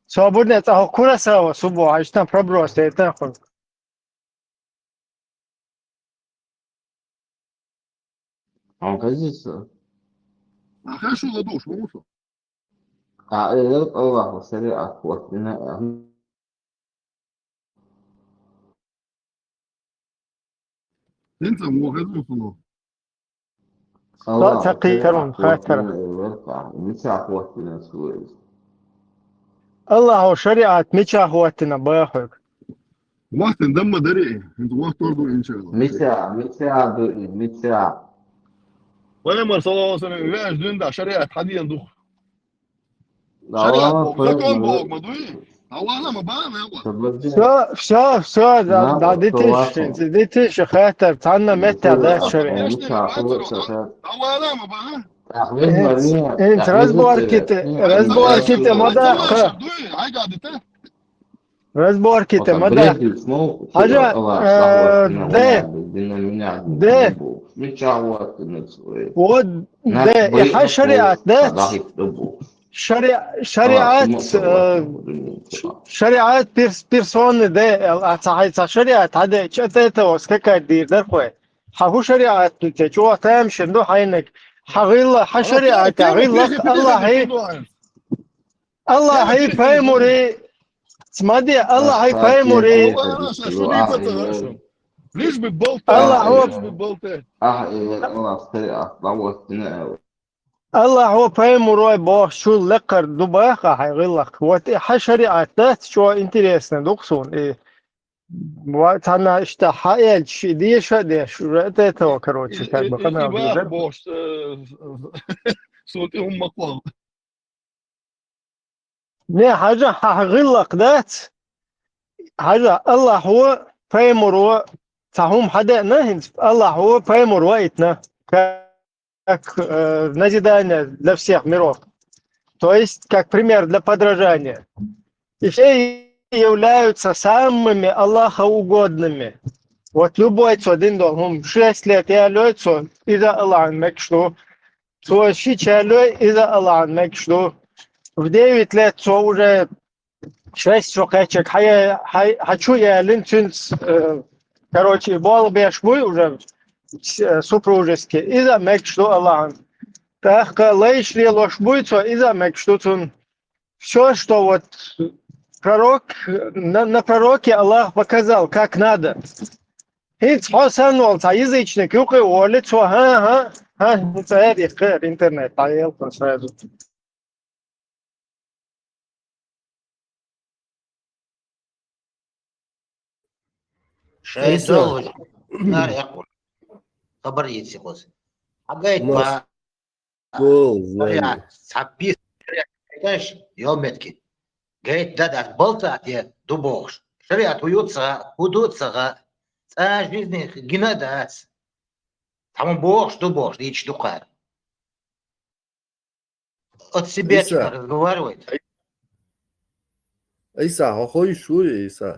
Свободняца, а Курасава, субо, а что проброс, это хуй. А, конечно. А хорошо, ладошку, ну что? А, э, Аллаху шариат, вот, не, а. Сенца мохезу сулу. Аллаху шариат, хаттар, вот, хаттар. Не, э, вот, а, не ца, вот, не, сулу. Аллаху шариат мича хӀоттина бахуг? Вахтан дамма дари, хӀинца вахт орду, иншалла. Мица, мица ду, мица. Пайхамар саллаллаху алейхи ва саллям вяж дин да шариат хьадиен дух. Шариат бог, закон бог ма дуй? Авана ма ба, ма ба. Всё, всё, всё, да, да, дитиш, дитиш, хаттар, цанна метта да шариат. Авана ма ба. Инц разборките, разборките ма да. Разборките ма да. Хьажа, э, де, де. Вот, де, и хьа шариат, де. Шари-, шариат, э, шариат перс-, персоны, де, а ца хьай ца шариат, хьа де, чё от этого скакать дир, да, хой? Хьа ху шариат, те, чё там шин, ну, хьайнак. Хьа гӀилла, хьа шариат, хьа гӀилла, Аллахьи. Аллахьи пайхамари, смотри, Аллахьи пайхамари. Лишь бы болтай, Аллахьу, лишь бы болтай. Аллахьу пайхамарой бохучул лекхар ду баха хьай гӀиллакх. Вот и хьа шариат дац, чё интересно, дукха сун. И ва цхьана иштта хьа элча, деша а деш, уже от этого, короче, как бы, канал бах, бах, э, сути умма квал. Не, хьажа, хьа гӀиллакх дац. Хьажа, Аллахьо, пайхамаро, цхьа хӀума хьадеана хӀинца, Аллахьо, пайхамаро итна, как, э, назидание для всех миров. То есть, как пример для подражания. И все являются самыми Аллахоугодными. Вот любой цо дин дол хӀума, шесть лет ялой цо, иза Аллахьан мегаш ду. Цо ши чалой иза Аллахьан мегаш ду. В девять лет цо уже шесть шо кхечек хьая-, хьай-, хьачу ялин цуьнца, э, короче, болх беш буй уже, э, супружески. Иза мегаш ду Аллахьан. ТӀаккха лайш лелош буй цо, иза мегаш ду цун. Всё, что вот пророк, на, на пророке Аллах показал, как надо. ХӀинца хьо санна волу цхьа язычник юкъе волу цо, хӀан, хӀан, хӀан, хӀинца аьлла, кхера интернет дӀаелла сразу. Шайн долуш, нара экъур. Хабар йици кхуз. Хьагайта ма. Цхьа бис, йометки. Гайта да дац, балца а те ду бохуш. ШариӀат хӀу ю ца гӀа, хӀу ду ца гӀа. ЦӀа а жизни гина а дац. Цхьамма бохуш ду бохуш, дийча ду кхара. От себя Иса. Разговаривает. Иса, хьо хойш вуй, Иса?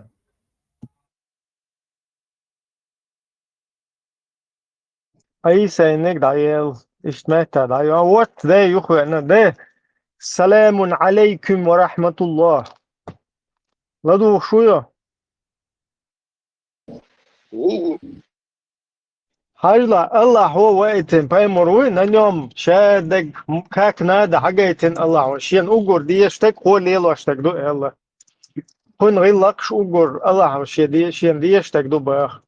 Айса инниг дӀаел, иштта метта дӀайо. Вот, де, юхвена, де. Саламун алейкум ва рахматуллах. ЛадугӀуш вуй? Хьажла, Аллахь ву ваийтина пайхамар вуй, на нем шадерг как надо хьагайтина Аллахь ву. Шен уггар дезаш дерг, кхо лелош дерг ду аьлла. Кхуьнан гӀиллакхаш уггар Аллахьа шен де-, шен дезаш дерг ду баха.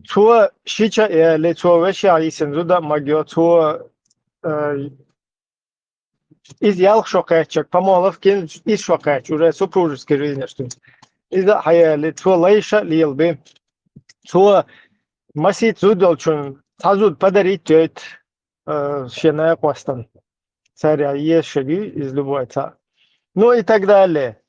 Цо шича а яьлли, цо вешех йисина зуда а магайо, цо, э, иза ялх шо кхаьчча, помолвкин иза шо кхаьчча, уже супружеский жизнь аштун. Иза а хьаяьлли, цо лайша а лелабе. Цо масийтта зуда йолчун цхьа зуда подарить йойта, э, шен накъостан. Царех езаш шаги иза любой цхьаъ. Ну и так далее.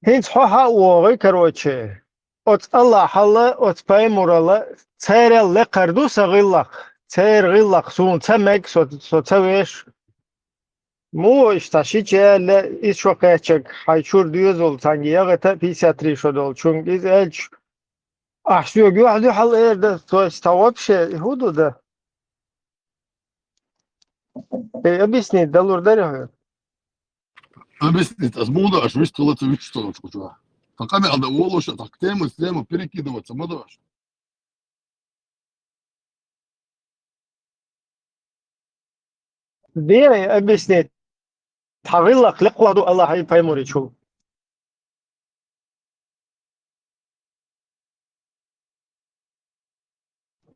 ХӀинца хьо хьа а вогӀий, короче, оцу Аллахьалла, оцу пайхамаралла, царел лекхар ду сан гӀиллакх, церан гӀиллакх суна ца мег, со, со ца веш. Муха иштта шича яьлла, иза шо кхаьчча, хьайн чура доьзал цхьаьнга ягӀита, пятьдесят три шо долчунга иза аьлча, ахь соьга юьхь-дуьхьал эр дан, то есть, цхьа вообще, хӀун ду дан? Э, объяснить далур дарий хьоьга? Объяснить, ас муха ду аша вист хила ца вуьтуш ца лучу чу? Тхан къамел дан волуш, тхан тема с тема перекидываться ма ду аша. Дера объяснить. Тхан гӀиллакх лекхо ду Аллахьа и пайхамаричул.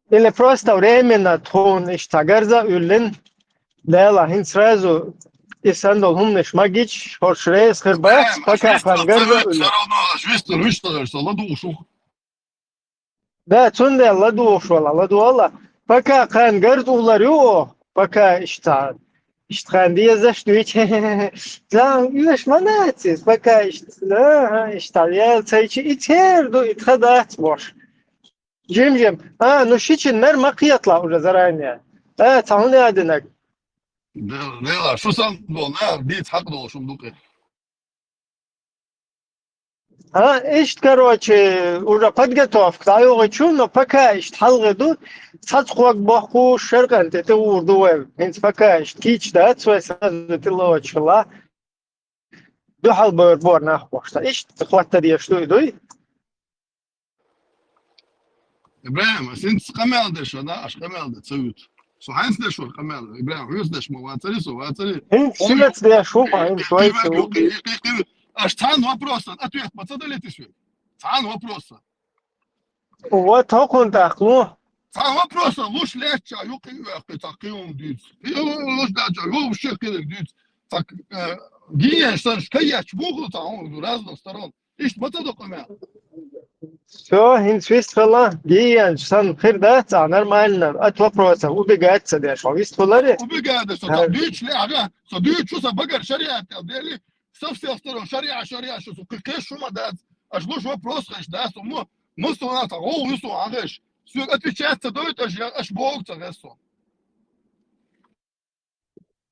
Или просто временно тхуна иштта гарза а уьллина, Дала хӀинца сразу и санна долу хӀуманаш магийча, хӀорш реза хир бац, пока хан гарза а уьллина. Всё равно аш вистхир вуьш ца хир, со ладугӀуш ву. Да, цундела ладугӀуш вала, ладугӀала. Пока кхарна гарз уллар ю оха, пока иштта, иштта кхарна дезаш дуьйцу. Зан уьш ма нацис, пока иштта, аха, иштта, ял цайчи, и цер ду, и тха дац бош. Жим-жим. А, ну шичиннар ма кхетала уже заранее. А, цхьа хӀун яздинарг? Дела, дела, шу сан бо, на, диц хьакъ долуш хӀума ду кхин. А, иштта, короче, уже подготовка дӀайогӀучу, но пока иштта хьалхе ду, цхьацца кхог бохкуш, шаркъан тӀе тӀе ур ду вай. ХӀинца пока иштта кийча дац вай, сразу тӀе лочула. Дуьхьал бер бор нах бохуш ца. Иштта хӀотта деш ду и дуй? ИбрахӀим, ас хӀинца къамел деш ван, да, аш къамел де ца вуьту. Со хьаьнца деш вара къамел? ИбрахӀим, хьоьца деш ма вацари со, вацари? ХӀинца шуьца деш ву, хьо хӀинца вайца ву. Аш цхьана вопросан ответ ма ца далитис вай? Цхьана вопросан. Вот хӀокхунна тӀаккха лу. Цхьана вопросан луш лаьттача юкъе а ваьккхи, цхьа кхин хӀума дуьйцу. Кхин луш лаьттача, юха вообще кхин дуьйцу. Цхьа, э, гиеш санаш каечча, муха цхьа хӀума ду, разных сторон. Иштта ма ца до къамел. Всё, хӀинца вист хила, гиенча санна хир дац, а нормально, от вопросов убегать ца деш, хьо вист хилари? Убегать деш, со ца дуьйцуш ле, ага, со дуьйцу, со багар шариат тӀе дели, со всех сторон шариа, шариа, шу, со кхин кхин шу ма дац, аш луш вопрос хеш дац, со му, муслиман ца гӀо, вису агӀеш. Соьга отвечать ца дойту, аш, аш богу ца гӀессо.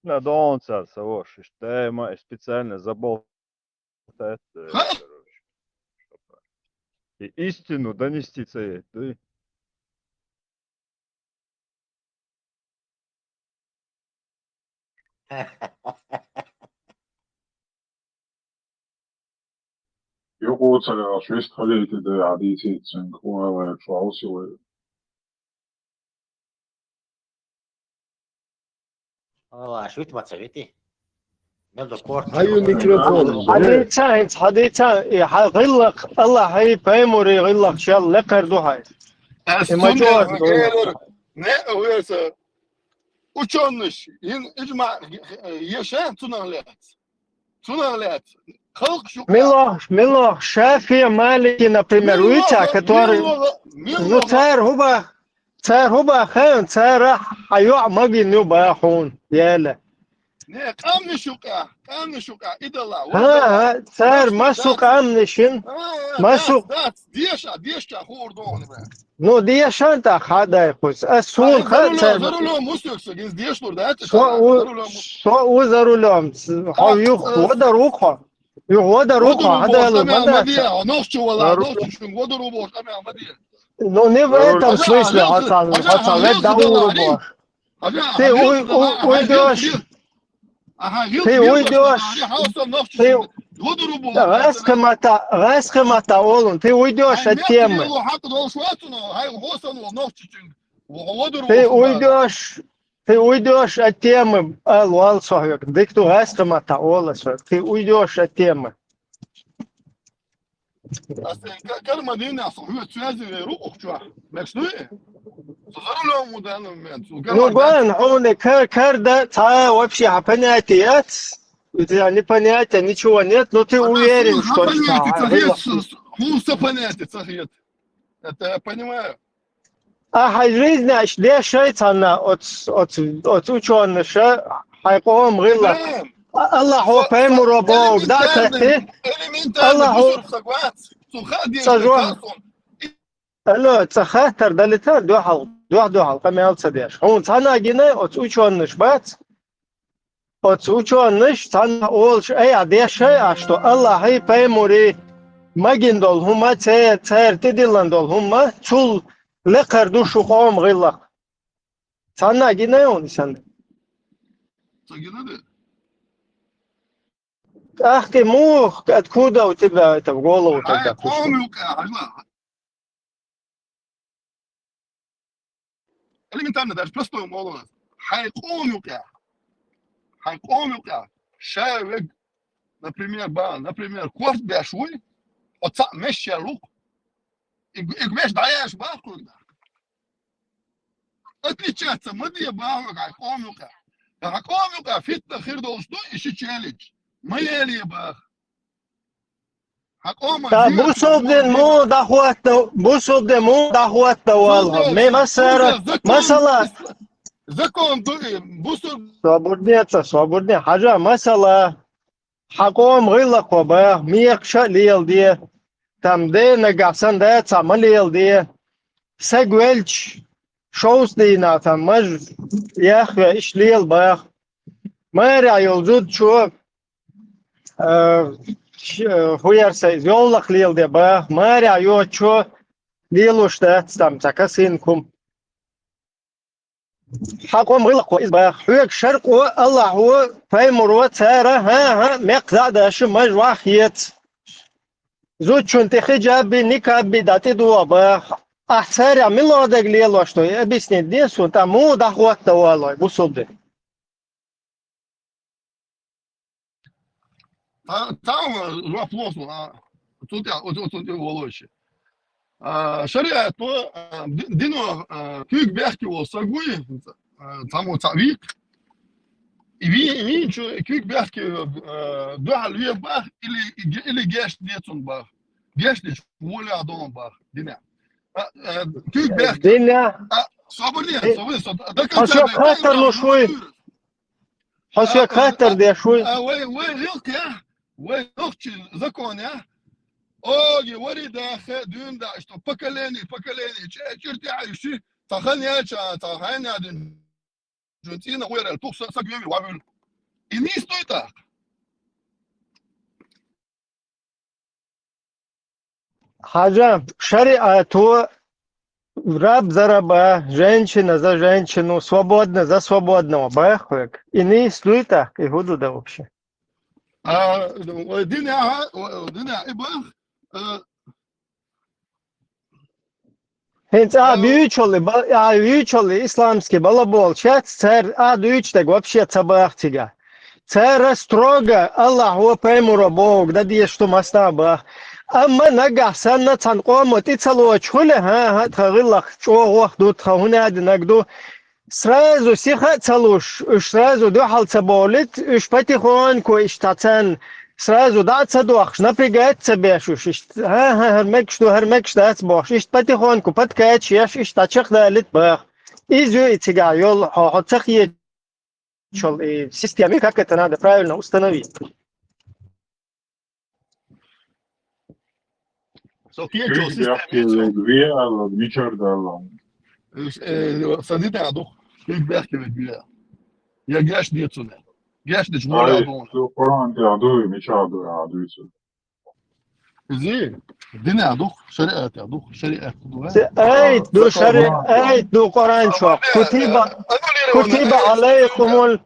На дон цар са вош, иштта тема, и специально заболтать, э, короче, чтоб и истину донести ца ей, дуй. Юкъуцарех вист хилийта де хьадийцийта цуьнга, хӀун аьлла, шу хьовсий вай. Ала, аш вита ма ца вити? Мел до корта. Хьаю микрофон? Хьадийца, хӀинца хьадийца, и хьан гӀиллакх, Аллахьа и пайхамара гӀиллакх шел лекхар ду хьайн. Ас И ма цундела чохь ма ду. Элира, не, веса, учёныш, ин, иджма, еша, цунах лец. Цунах лаьцна. Халкъ шу Милох, Милох, Шафи, Малики, например, Милох, вуьйца, который, Милох, ну, Милох. Цар хӀуба, цар хӀуба хан, цара хьан йоӀ магийна ю бахьун, яла. Не, къамнаш юкъа, къамнаш юкъа, идалла. ХӀа, ХӀа, цар масу къамнашин, масу. Дац, деша, деша, хуур догӀун, бе. Ну, дешан тӀа хьадай кхуз. А сун ха цар. За рулём мусук, су гиз дешлур, да? Со у, со у за рулём. Хьо юх, водар ухо. Юх, водар ухо, хьадай лу, ма да. Нохчу вала, нохчу чун, водар у бо, шамя, ма де. Ну, не в этом смысле, хьо цал, хьо цал, вед да у бо. Ты уй-, уй-, уйдёшь. Ты уйдёшь. Ты гӀаскхимата, гӀаскхимата олун. Ты уйдёшь от темы. Ты уйдёшь, ты уйдёшь от темы. Ал, ал, сохьёк. Дык ту гӀаскхимата ола со. Ты уйдёшь от темы. Ас ка-, карма дийнахь со хӀоьца связи вер ву укх чохь. Мегаш дуй? Со за рулём ву данный момент. Ну, ган, хьуна кар, кар да, цхьа вообще хьан понятие яц. У тебя ни понятия, ничего нет, но ты уверен, что... Хьуна са понятие ца хет. Это я понимаю. Ахьа жизнь аш дешай цхьанна оц, оц, оц учёныша хьайн къом гӀилла. А-, Аллахьо пайхамаро боху, да, кхетти? Аллахьо ца жо-, алло, ца хаттар далита, дуьхьал, дуьхь-дуьхьал, къамел ца деш. Хьуна цхьанна гина оц учёныш бац? Оцу учёныш цхьанна олуш айхьа дешай а, что Аллахьий, пайхамарий магина долу хӀума, церан, церан тӀедиллина долу хӀума, цул лекхара ду шу къоман гӀиллакх. Цхьанна а гина хьуна и санна? Ца гина де? Ахти мух, откуда у тебя это в голову тогда пришло? Элементарно, даже простой моло. Хьайн къоман юкъа. Хьайн къоман юкъа. Ша вег, например, ба, например, корта беш вуй, оцхьаъ меш ял ву-кх. И, и меш дӀаяш баккхур да. Отличаться ма де бахьа хьайн къоман юкъа. Хьайн къоман юкъа фитна хир долуш ду, и ши челлендж. Ма еле баха. Ха, бусулбдин муха дӀахӀотта, бусулбдин муха дӀахӀотта валла. Ме масара, масала. Закон ду и, бусул- Собурдеца, собурде. Хьажа, масала. Хьан къоман гӀиллакхо баха, мекхаша а леладе. Там де нагахь сан да цхьа ма леладе. Саг велча, шовзткъа дийнахь там маж яхве, иштта лела баха. Марехь йолу зудчо, а, ш-, а, хӀун яра сан иза, йовлакх леладе баха, марехь йоцучо лелош дац там цхьа касийна хӀума. Хьан къоман гӀиллакхо иза баха. Хьоьга шаркъо, Аллахьо, пайхамаро, цара, хӀан-хӀа, мекх дӀа а даш, маж вахьа хеца. Зудчунна тӀе хиджаб бий, никаб бий дӀа тӀедогӀа баха. Ахь царехь мила дага лелош ду, объяснить де суна, тӀаккха муха дӀахӀотта валлой, бусулбдин. Та-, там, э, вопрос, а, тут я, вот, вот, вот, волочи. А, шариат, ну, а, ди-, дино, а, куьйга бехке волу саг вуй, а, там вот, а, вик. И ви-, вин чу куьйга бехке, а, дуьхьал ве бах, или, или геш децун бах. Геш деш, воля дон бах, дине. А, а, куьйга бехке. Дине. А, собрание, собрание, со-, до конца. Хьо шо хаттар луш вуй? Хьо шо хаттар деш вуй? А, вай, вай, вилка, вай, нохчи закон, я? Оги, вари дахе, дюн да, что поколение, поколение, че, черти, а, иши, тахан я, ча, тахан я, дюн, дюн, цина, уйрал, тух, са, са, геви, вавил. И не стоит так. Хьажа, шариато раб за раба, женщина за женщину, свободна за свободного баха хьоьга. И нийса дуй тӀаккха, и хӀун ду дан вообще? А, ну, ой, дин я, ой, дин я, и бах, э, ХӀинца а, э, буьйчулли, ба-, а, буьйчулли исламский балаболчац, цара а дуьйцу дерг вообще ца баха цига. Цара строго Аллахьо, пайхамаро бохург дан дезаш ду массанхьа баха. Амма нагахь санна цхьана къомо тӀе ца лоцуш хуьлу, хӀан-хӀа, тхан гӀиллакх чӀогӀа ду, тхан хӀун а динарг ду. Сразу сиха а ца луш, уьш сразу дуьхьал ца бовлийта, уьш потихоньку иштта царна сразу дӀа а ца дохкуш, напрягать а ца беш уьш, иштта, хӀан-хӀа, хӀара мегаш ду, хӀара мегаш дац бохуш, иштта потихоньку подкачиваеш, иштта дӀачекхдалийта баха. Иза ю и цигахь йолу, хьо, хьо ца хеташ. начал и системе, как это надо правильно установить. Со кхечо системе. Две, а, мичара да. Э, садитадух. Кхин бяхте ведь бия. Я гяш децуна. Гяш деч моля дон. Коран тя дуй, мичара дуй, а дуй. Зи, дина дух, шариат дух, шариат дух. Айт ду шариат, айт ду Коран чо. Кутиба, кутиба алейкумул,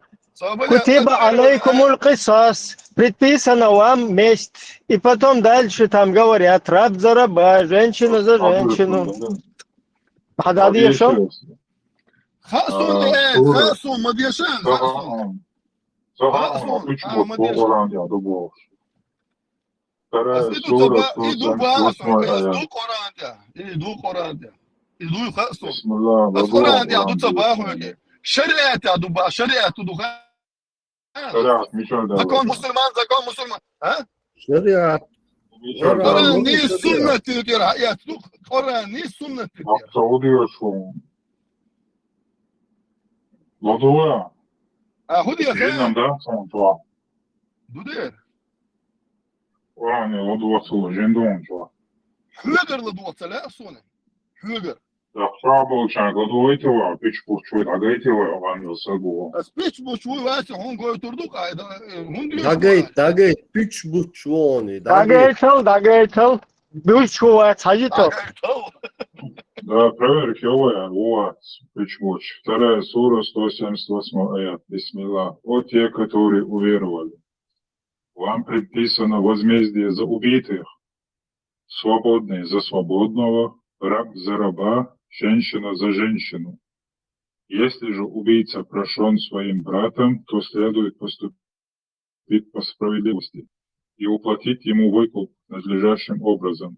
кутиба алейкумул кисас. Предписано вам месть. И потом дальше там говорят, раб за раба, женщина за женщину. Хададия шо? Хасун, э, хасун, мадьяшан, хасун. Хасун, а почему Коран тя дуй? Аз иду цаба, иду ба, аз иду Коран тя, иду Коран тя, иду хасун. Аз Коран тя иду цаба, шариат тя иду ба, шариат иду ха. Шариат, мичара да. Закон мусульман, закон мусульман. А? Шариат. Коран ни суннат тир, аят дух. Коран ни суннат тир. Саудия шо. Ладуа. А худи я Нам да, сон туа. Дуде. Ладуа сулу, жендон туа. Хюгер ладуа цаля соне. Хюгер. Ахшабол чан ладуа итила, пич пурчуй дагайтила, ван сагу. Аз пич пурчуй вася, хун гой турдук, айда, хун дюш. Дагайт, дагайт, пич пурчуй они. Дагайтал, дагайтал. Бюч чува, цаджитал. Да, проверь, кого я, вот, пич пурч. Вторая сура, сто семьдесят восьмой аят. Бисмилла. О те, которые уверовали. Вам предписано возмездие за убитых, свободный за свободного, раб за раба, женщина за женщину. Если же убийца прощен своим братом, то следует поступить по справедливости и уплатить ему выкуп надлежащим образом.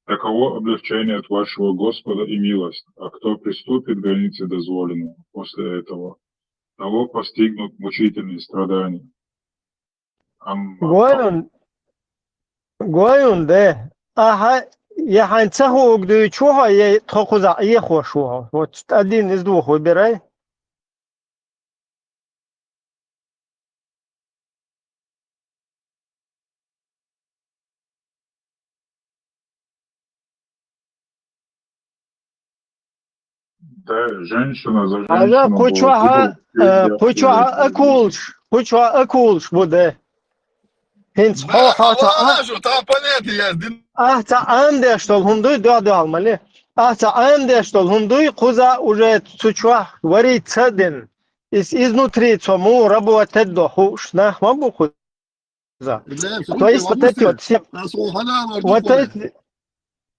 Таково облегчение от вашего Господа и милость, а кто приступит границы дозволенного после этого, того постигнут мучительные страдания. Гойун, гойун де. Аха, я хьан ца хууг дуй чухьа, я тхо кхуза я хо шухьа. Вот один из двух выбирай. Хьажа, кху чухьа, кху чухьа акулш, кху чухьа акулш бу де. ХӀинца хьо хьо ца а, ахь ца Ӏамадеш долу хӀума дуй, дуьхьал мали. Ахь ца Ӏамадеш долу хӀума дуй, кхуза уже цу чохь варий ца дина. Из изнутри цо муха работать до хууш нах ма бу кхуза. То есть вот эти вот все, вот эти,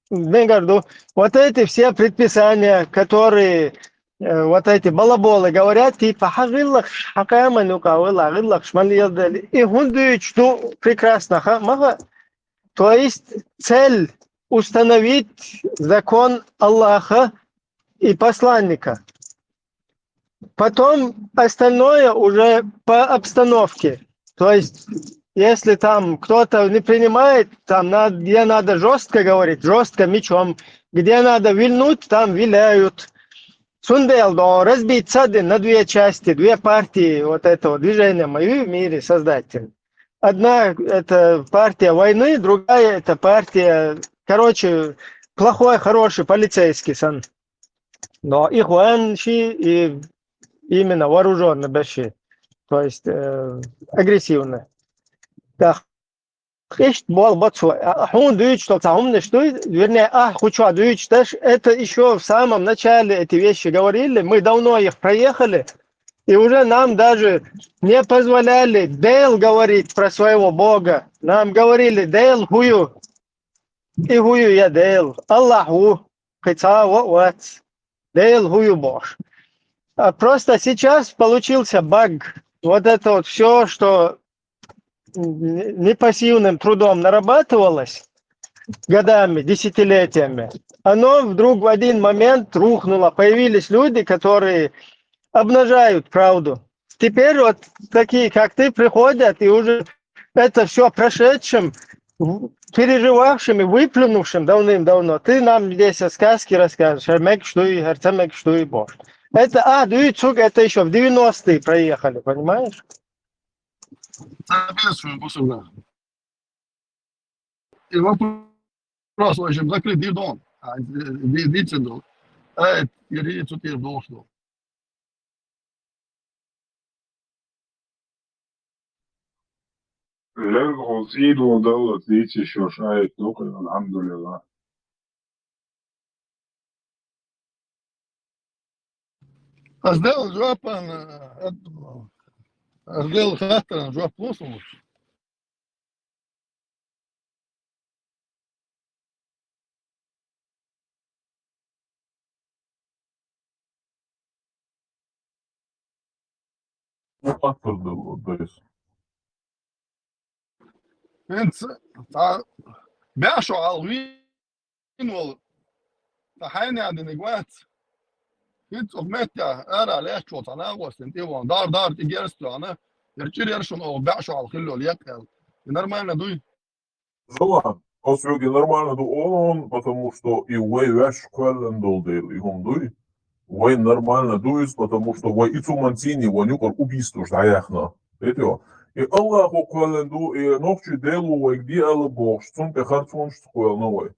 Бен гарду, вот эти все предписания, которые э, вот эти балаболы говорят, типа, хьан гӀиллакхаш, хьан къаман юкъа вала гӀиллакхаш ман елдали. И хӀун дуьйцу ду прекрасно, ха, маха. То есть цель установить закон Аллаха и посланника. Потом остальное уже по обстановке. То есть, если там кто-то не принимает, там надо, где надо жестко говорить, жестко мечом, где надо вильнуть, там виляют. Цундела до разбить ца дина на две части, две партии вот этого движения мои в мире создать. Одна это партия войны, другая это партия, короче, плохой, хороший полицейский сан. Но ихван ши и именно вооружённый баши, то есть э, агрессивный. Так, иштта бол бацо, а, хьуна дуьйцуш долу ца хӀуманаш дуй, вернее, ахь кху чохь дуьйцуш даш, это ещё в самом начале эти вещи говорили, мы давно их проехали, и уже нам даже не позволяли Дел говорить про своего Бога. Нам говорили Дел хӀу ю, и хӀу ю я Дел, Аллахь ву, кхин цхьа а вац, Дел хӀу ю бохуш. А просто сейчас получился баг. Вот это вот все, что непосильным трудом нарабатывалось годами, десятилетиями, оно вдруг в один момент рухнуло. Появились люди, которые обнажают правду. Теперь вот такие, как ты, приходят и уже это все прошедшим, переживавшим и выплюнувшим давным-давно. Ты нам здесь сказки расскажешь, а мег что и, а мег что и бо. Это, а, две, это еще в девяностые проехали, понимаешь? Соответственно, после, да. И вопрос, в общем, закрыт, дирдон. А, ди-, ди-, дицедо. Э, ири цу тир дохту. Лергол цӀийдо Далла дийци шоаш аят дукха, алхьамдулиллахӀ. Аз делла жоапан, э, аз делла хаттаран жоап лу сона. Ну, хаттар делла дайс. ХӀинца цхьа бӀаь шу хьалха вийна вола, цхьа хьайна диниг вац. ХӀинца оха меттехь ара лаьтташ волу цхьа накъостий тӀе а вахана, дӀара-дӀара тӀе герз а тоьхна, яра чӀир яра шуна оха бӀаь шу хьалха хилла йолу еккъа аьлла. И нормально дуй? Роман, оцу хьоьга нормально ду олу хьуна, потому что и вай ваьш кхоьллина долу дела и хӀума дуй. Вай нормально ду иза, потому что вай и цу манцийний вайн юкъара убийствош дӀаяьхна. Это, и Аллахо кхоьллина ду, и нохчий Дело вайга де аьлла бохуш, цунна тӀе харцонаш ца кхоьллина вай.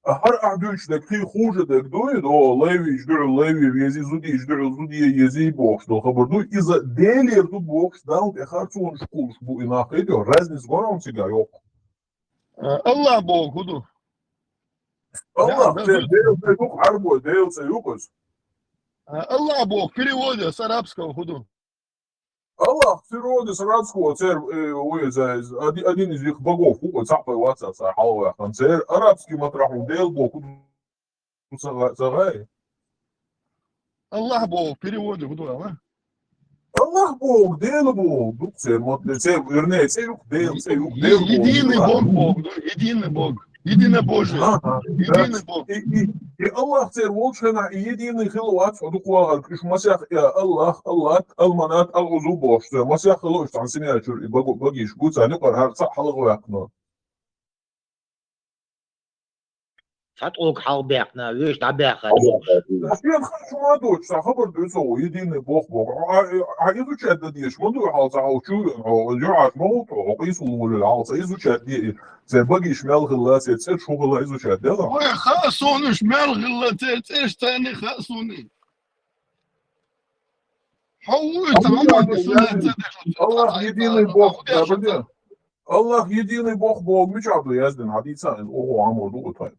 А хӀара ахь дуьйцуш дерг кхин хуже дерг дуй, до, лайвиш дуьхьал лайве вези, зудиш дуьхьал зуде ези бохуш долу хабар дуй. Иза Делера ду бохуш, Далла тӀе харцонаш кхуллуш бу и нах, это, разница гур хьуна цигахь йоккху. Э, Аллах боху хӀун ду? Аллах, да, церан да, Делан цӀе ю-кх, Ӏарбой Делан цӀе ю-кх иза. Э, Аллах боху, переводе с арабского хӀун ду? Аллах, переводе с арабского, церан, э, ой, за, за, оди-, один из их богов, хӀун, цхьаъ пай вацахь цара хьалаваьккхина. Церан арабский матрахь хӀун Дела боху хӀун ду? Ца гӀа-, ца гӀай? Аллах боху, переводе хӀун ду, а? Аллах боху, Дела боху, ду церан мотт-, церан, вернее, цӀе ю-кх, Дела цӀе ю-кх, Дела боху. Единый Бог боху, ду, единый Бог. Единобожие. Ага, да. Единый Бог. И, и, и Аллах церан волчу хенахь и единый хилла вац, хьо дукха вахарг, уьш масех, э, Аллах, Аллат, Алманат, Ал-Узу бохуш, церан масех хилла уьш цхьана семьячуьра, и бага-, багиш бу царна юкъара хӀара цхьаъ хьалха ваьккхина. Цхьа тӀулг хьалха баьккхина, вуьйш дӀабаьхна. Шен хаа шу ма доцуш, цхьа хабар дуьйцу хьо, единый Бог боху. Хьо, а, а, изучать дан дезаш ма ду хьо, цхьа хьо чу веана хьо, юьхьӀаьржа ма хӀутту хьо, къийсалла волавелла хьалха цхьа изучать де, церан багиш мел хилла, церан цӀераш хӀун хилла изучать делахь. Ой, хаьа суна уьш мел хилла, церан цӀераш царна хаьа суна. Хьо вуй, цхьа хӀума ду шуна ца деш. Аллах единый Бог, да, баде. Аллах единый Бог боху мичахь ду яздина, хьан дийца, оха Ӏамор ду тхайн.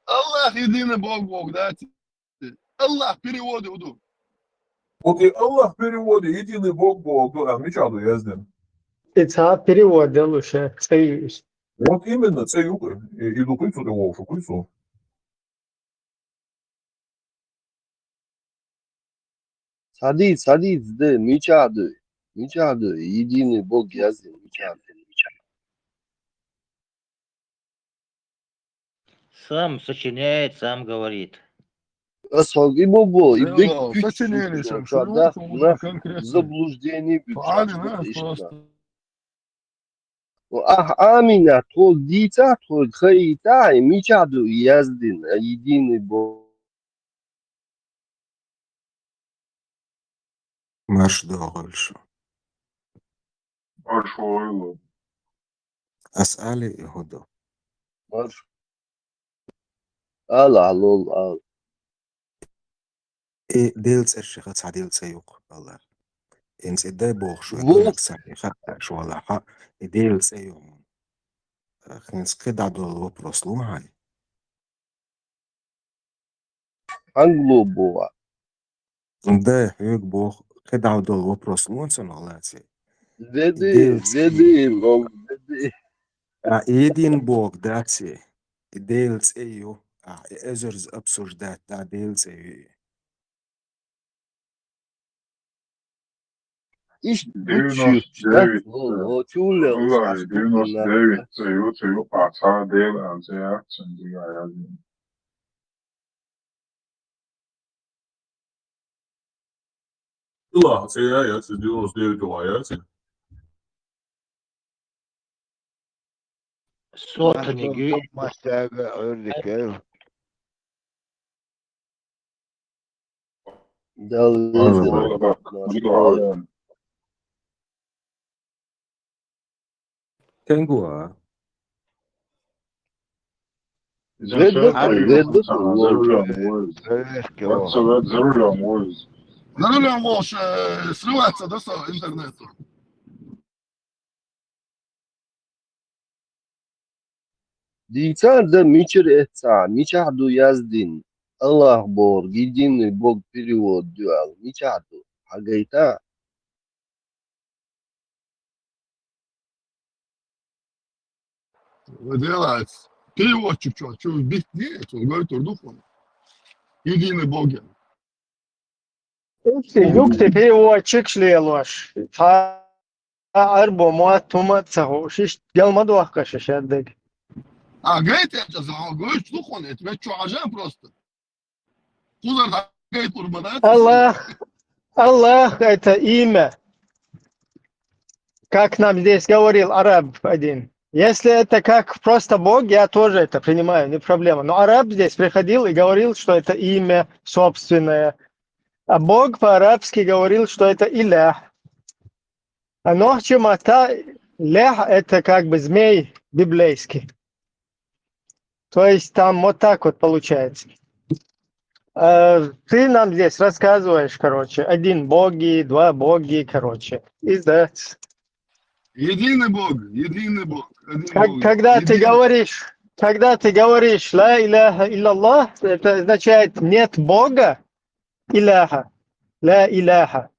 Аллах единый Бог боху дац. Аллах переводе хӀун ду? Вот и Аллах переводе единый Бог боху ду, а мичахь ду яздина? И цхьа перевод делуш, цӀе ю иза. Вот именно, цӀе ю-кх, и, и ду кхуьйцу тӀе вовшу, кхуьйцу. Схьадийца, схьадийца де, мичахь дуй? Мичахь дуй? Единый Бог яздина, мичахь дуй? Сам сочиняет, сам говорит. Ас хьоьга и бо-, бо, и биг сочинение, да, да, конкретно заблуждение биг. Ахь Ӏамийна, тхо дийца, тхо хаийта, и мичахь ду яздина, единый Бог. Марш догӀийла шу. Марш войла. Ас али и хӀун ду? Марш. Ала, ала, ала. И Делан цӀерашха цхьа Делан цӀе ю-кх, Аллах. ХӀинца и дай бохуш ву, ву. КхидӀа царна хаттарш валахь, и Делан цӀе ю хьуна. ХӀинца кхидӀа долу вопрос лу хьайн. Хьанга ло боху? Дай хьоьга боху, кхидӀа долу вопрос лоьцу нах лаций? Веди, Делан цӀе. Веди, бо-, веди. А, единый Бог дац и, и Делан цӀе ю, а, и эзарза обсуждать да, Делан цӀе ю и. Иш девяносто девять, о, о, чуле, Аллах, девяносто девять цӀе ю, цу юкъахь цхьа а Дела аьлла цӀе яц, цуьнан дигахь яздина. Аллах цӀе яц, девяносто девять яц. Сотаниг ю. Мастага Ӏуьрриг. Дала веза. Кенгуа. Ведда, ведда. Зерулам воз. Зерулам воз, э, срываться, да, со интернету. Дийцар да мичир эццагӀа, мичахь ду яздина, Аллах бохург, единый Бог перевод ду аьлла, мичахь ду, хьагайта? Делац. Переводчик чо, чо битни, чо гойтур ду хьуна. Единый Бог. Юкъе, юкъе переводчик лелош. Цхьа Ӏарбо мотт хӀума а ца хууш, иштта гел ма дохкаш шаддаг. А, гайта, я сейчас, а, гайта, ну, хьуна, это ведь чё, хьажа просто. Кхузара гайта, урманат. Аллах, Аллах — это имя. Как нам здесь говорил араб один. Если это как просто Бог, я тоже это принимаю, не проблема. Но араб здесь приходил и говорил, что это имя собственное. А Бог по-арабски говорил, что это илях. А нохчийн матте лях — это как бы змей библейский. То есть там вот так вот получается. Э, ты нам здесь рассказываешь, короче, один боги, два боги, короче. И да. Единый Бог, единый Бог, один Как- Бог. Когда ты Единый. Говоришь, когда ты говоришь «Ла иляха илляллах», это означает «нет Бога», иляха, ла иляха.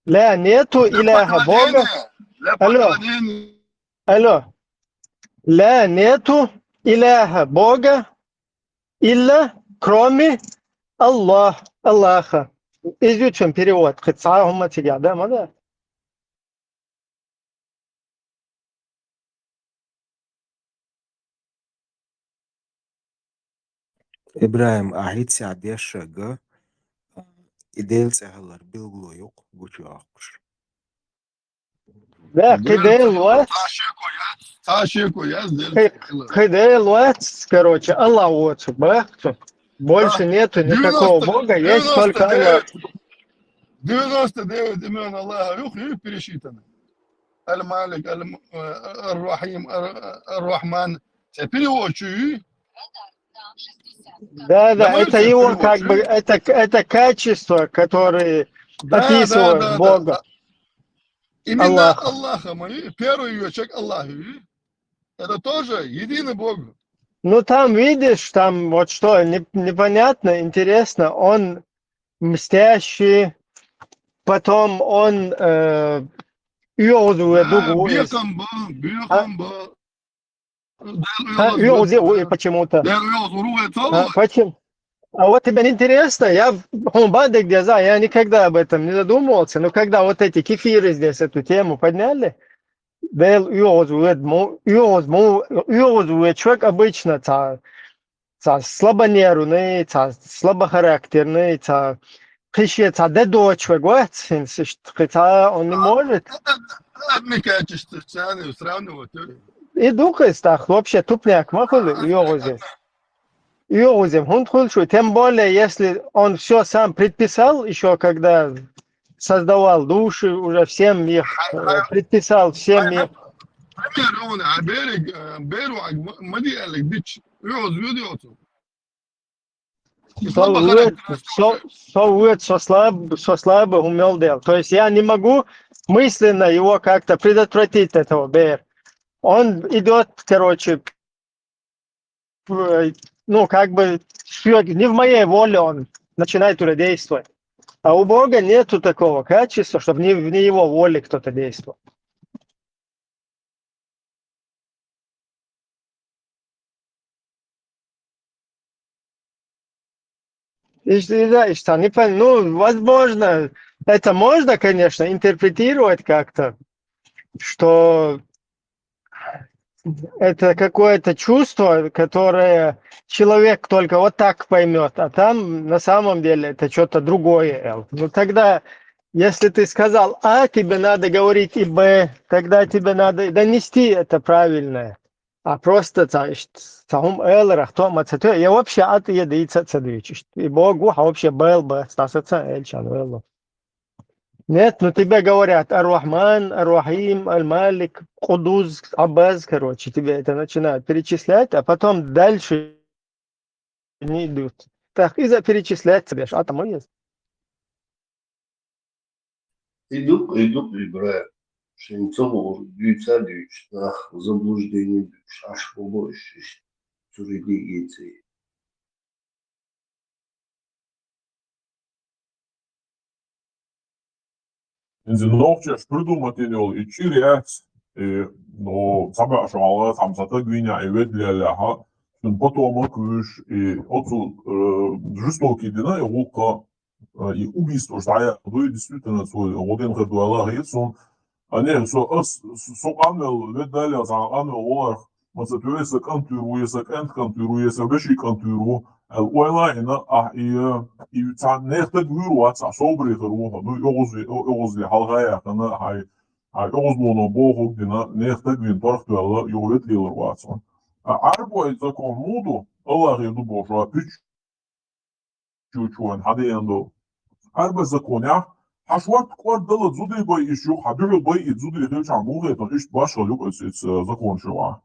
Ла — нету, для иляха — Бога. Поклонения, для Алло. Поклонения. Алло. Ла — нету иляха — Бога, илля — кроме Аллах, Аллаха. Изучим перевод. Кхы цхьа хӀума цига, да, ма да? ИбрахӀим, ахьа хӀинца дешшаг, и Делан цӀи хилар билгало ю-кх гучуяхкуш. Да, кхы Дела вац. Цхьа шеко яц, цхьа шеко яц, Делан цӀи хилар. Кхы Дела вац, короче, Аллах воцург бахьа. Больше нету никакого Бога, есть только Аллах. Девяносто девять имен Аллаха юха ю пересчитаны. Аль-Малик, Аль-, э, Аль-Рахим, Аль-, Аль-Рахман. Цхьа перевод чу ю? Да, да, это его, как бы, это, это качество, которое описывает Бога. Именно Аллаха, ма ю, первый ю человек Аллах ю. Это тоже единый Бог. Ну, там, видишь, там вот что не- непонятно, интересно, он мстящий, потом он, э, уьгӀуз ву дугу ву из. Бекхам ба, бекхам ба. А, уьгӀуз ву и почему-то. Дела уьгӀуз ву ву и ца ву. А, почему? А вот тебе интересно, я хьуна бан дерг деза, я никогда об этом не задумывался, но когда вот эти кефиры здесь эту тему подняли, Дела уьгӀуз ву ма, уьгӀуз ма, уьгӀуз ву человек обычно цхьа, цхьа слабонервный, цхьа слабохарактерный, цхьа кхин шен цхьа де доцург вац, хӀинца иштта кхин цхьа он не может. Одни качества царни сравнивать. И дукха из тӀаккха вообще тупняк ма хуьлу уьгӀузе. УьгӀузе хӀунда хуьлу шу? Тем более, если он всё сам предписал, ещё когда создавал души, уже всем их, э, предписал всем их. Пример, он, а берег, э, беру, а м-, мади алик дич, уьгӀуз вуьд йоцу. Со вуьд, со, со вуьд, со слаб-, со слабый, умел дел. То есть я не могу мысленно его как-то предотвратить, этого бер. Он идёт, короче, п-, ну, как бы, всё, не в моей воле он начинает уже действовать. А у Бога нету такого качества, чтобы не, не в его воле кто-то действовал. И, и да, и что, не пон-, ну, возможно, это можно, конечно, интерпретировать как-то, что это какое-то чувство, которое человек только вот так поймёт, а там на самом деле это что-то другое, Эл. Ну тогда, если ты сказал А, тебе надо говорить и Б, тогда тебе надо донести это правильное. А просто ца иштта, ца хӀума аларах тоъма ца тоьа, я вообще а тӀе дийца а ца дуьйцу иштта. И богу хьан вообще бал бац, дӀасаца а аьлча, хьан валлахӀи. Нет, ну тебе говорят Ар-Рахман, Ар-Рахим, Аль-Малик, Къудус, Аббаз, короче, тебе это начинают перечислять, а потом дальше не идут. Так, иза перечислять ца деш, а там есть. Иду, иду, Ибрай. Шен ца гӀур, дуьйца а дуьйцу, нах заблуждение дуьйцу, аш бобо иш, иш, цуриги геций. Инза нохчаш придумать йина йолу и чӀир яц, и, ну, ца баьӀ шо хьалха, цхьамма ца таг вийна, и ведлеллехьа, шун потома куьйш, и оцу, э, жестокий дина, и гӀуллакха, э, и убийство, уж дӀаяхьа дуй, действительно, цо гӀо дина хир ду аьлла хета суна. А не, со, ас, со къанвелла, веддаллех цхьа къанвелла воларх, ма ца туьйра, сан кӀант туьйр ву, я сан кӀант кӀант туьйр ву, я сан вешин кӀант туьйр ву, аьлла, ойла а йина, ахь и, и цхьа нехан таг вуьйр вац, цхьа собаре хир ву, ну, оьгӀазе, оьгӀазе хьалха яьккхина, хьай, хьай оьгӀазлоно бохург дина, нехан таг вийна торх тоьлла, юха ведда лелар вац хьо. А Ӏарбой закон муха ду, Аллахе ду бохуш, а пуьч чучу вайн хьан деана ду? Ӏарбой законехь, хьан шорта кӀордала зударий байъиш юха, хьан дуьхьал байъийта зударий хилчахьана муха хетарх иштта башхалла юкъа иза, иза, э, законаш юкъахь.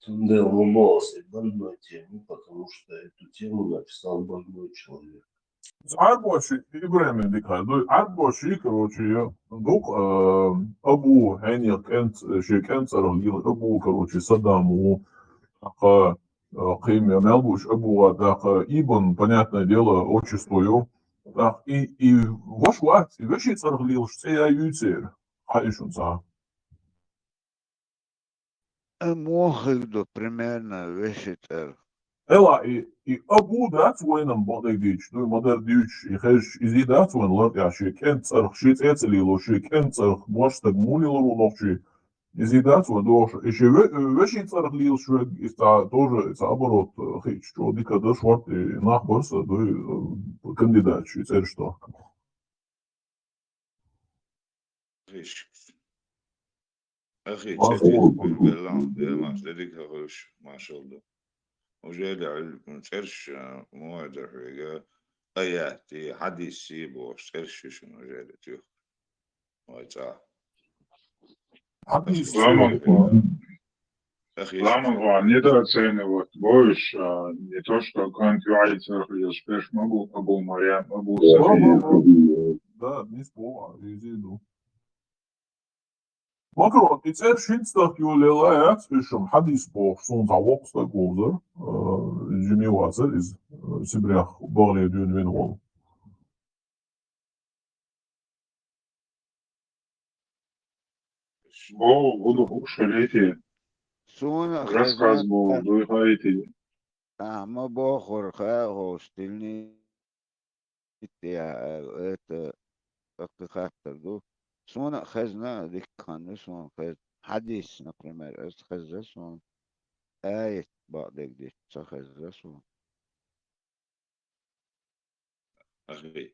Цундела ма боху аса и больной тема, потому что эту тему написал больной человек. Ӏарбоши, Ибрахим дика ду, Ӏарбоши, короче, дукха, э, Абу, хьенех кӀант, шен кӀант цӀарах лела Абу, короче, Саддам ву, тӀаккха, э, кхин мел бу уьш Абу, тӀаккха Ибн, понятное дело, отчество ю. ТӀаккха и, и ваша вац, и вешин цӀарах лелаш цӀе яй юьйцера, хьан и шуна цхьа? Э, муха хир ду, примерно, вешин цӀарах? Эла, и, и Абу дац вайна бакъдерг дийцича, дуй ма-дарра дуьйцуш, и хезча, изий дац вайна лартӀехь шен кӀант цӀарах, шен цӀе а ца лело, шен кӀант цӀарах божа стаг муха лелар ву нохчий? Изий дац вайна дохуш, и шен ве-, вешин цӀарах лелаш верг, иза цхьа, тоже, иза оборот, э, хиъча, чӀогӀа дика дар шорта, и нах бар сан, дуй, э, кандидаташ, и цӀераш тохка. Ахи, цӀе тӀехь беллахь, Дела маша, де дика хуьлуш, машалла ду. Уже дехьа цӀерш, а, муха ду хьоьга, аятти, хьадисси бохуш, цӀерш ю шуна уже де туьйхира. Вай цӀа. Хьадис. Ламан хо. Ахи, ламан хо, недооценивать, боюсь, а, не то, что кӀант юьйцуш, я уж пеш могу, Абу Марьям, Абу София. Да, не спорю, изий ду. Макрон, и цӀераш хӀинца тахка йолаелла яц, уьш-м хьадис бохуш, суна цхьа воккха стаг вовзар, э, жима вацар иза, э, Сибрех бахьале дуьйна вина волу. Бо, буду хӀуш хилийти. Суна рассказ хезна бо, дуй хилийти. Ахьа ма бохура, хаьа хьо стильный. Итт я, э, это, тӀаккха хаттар ду. Суна а хезна, дикка хан ду суна хезна. Хьадис, например, аса хезна суна. Аят бакъдерг дийцича ца хезна суна. Ахи.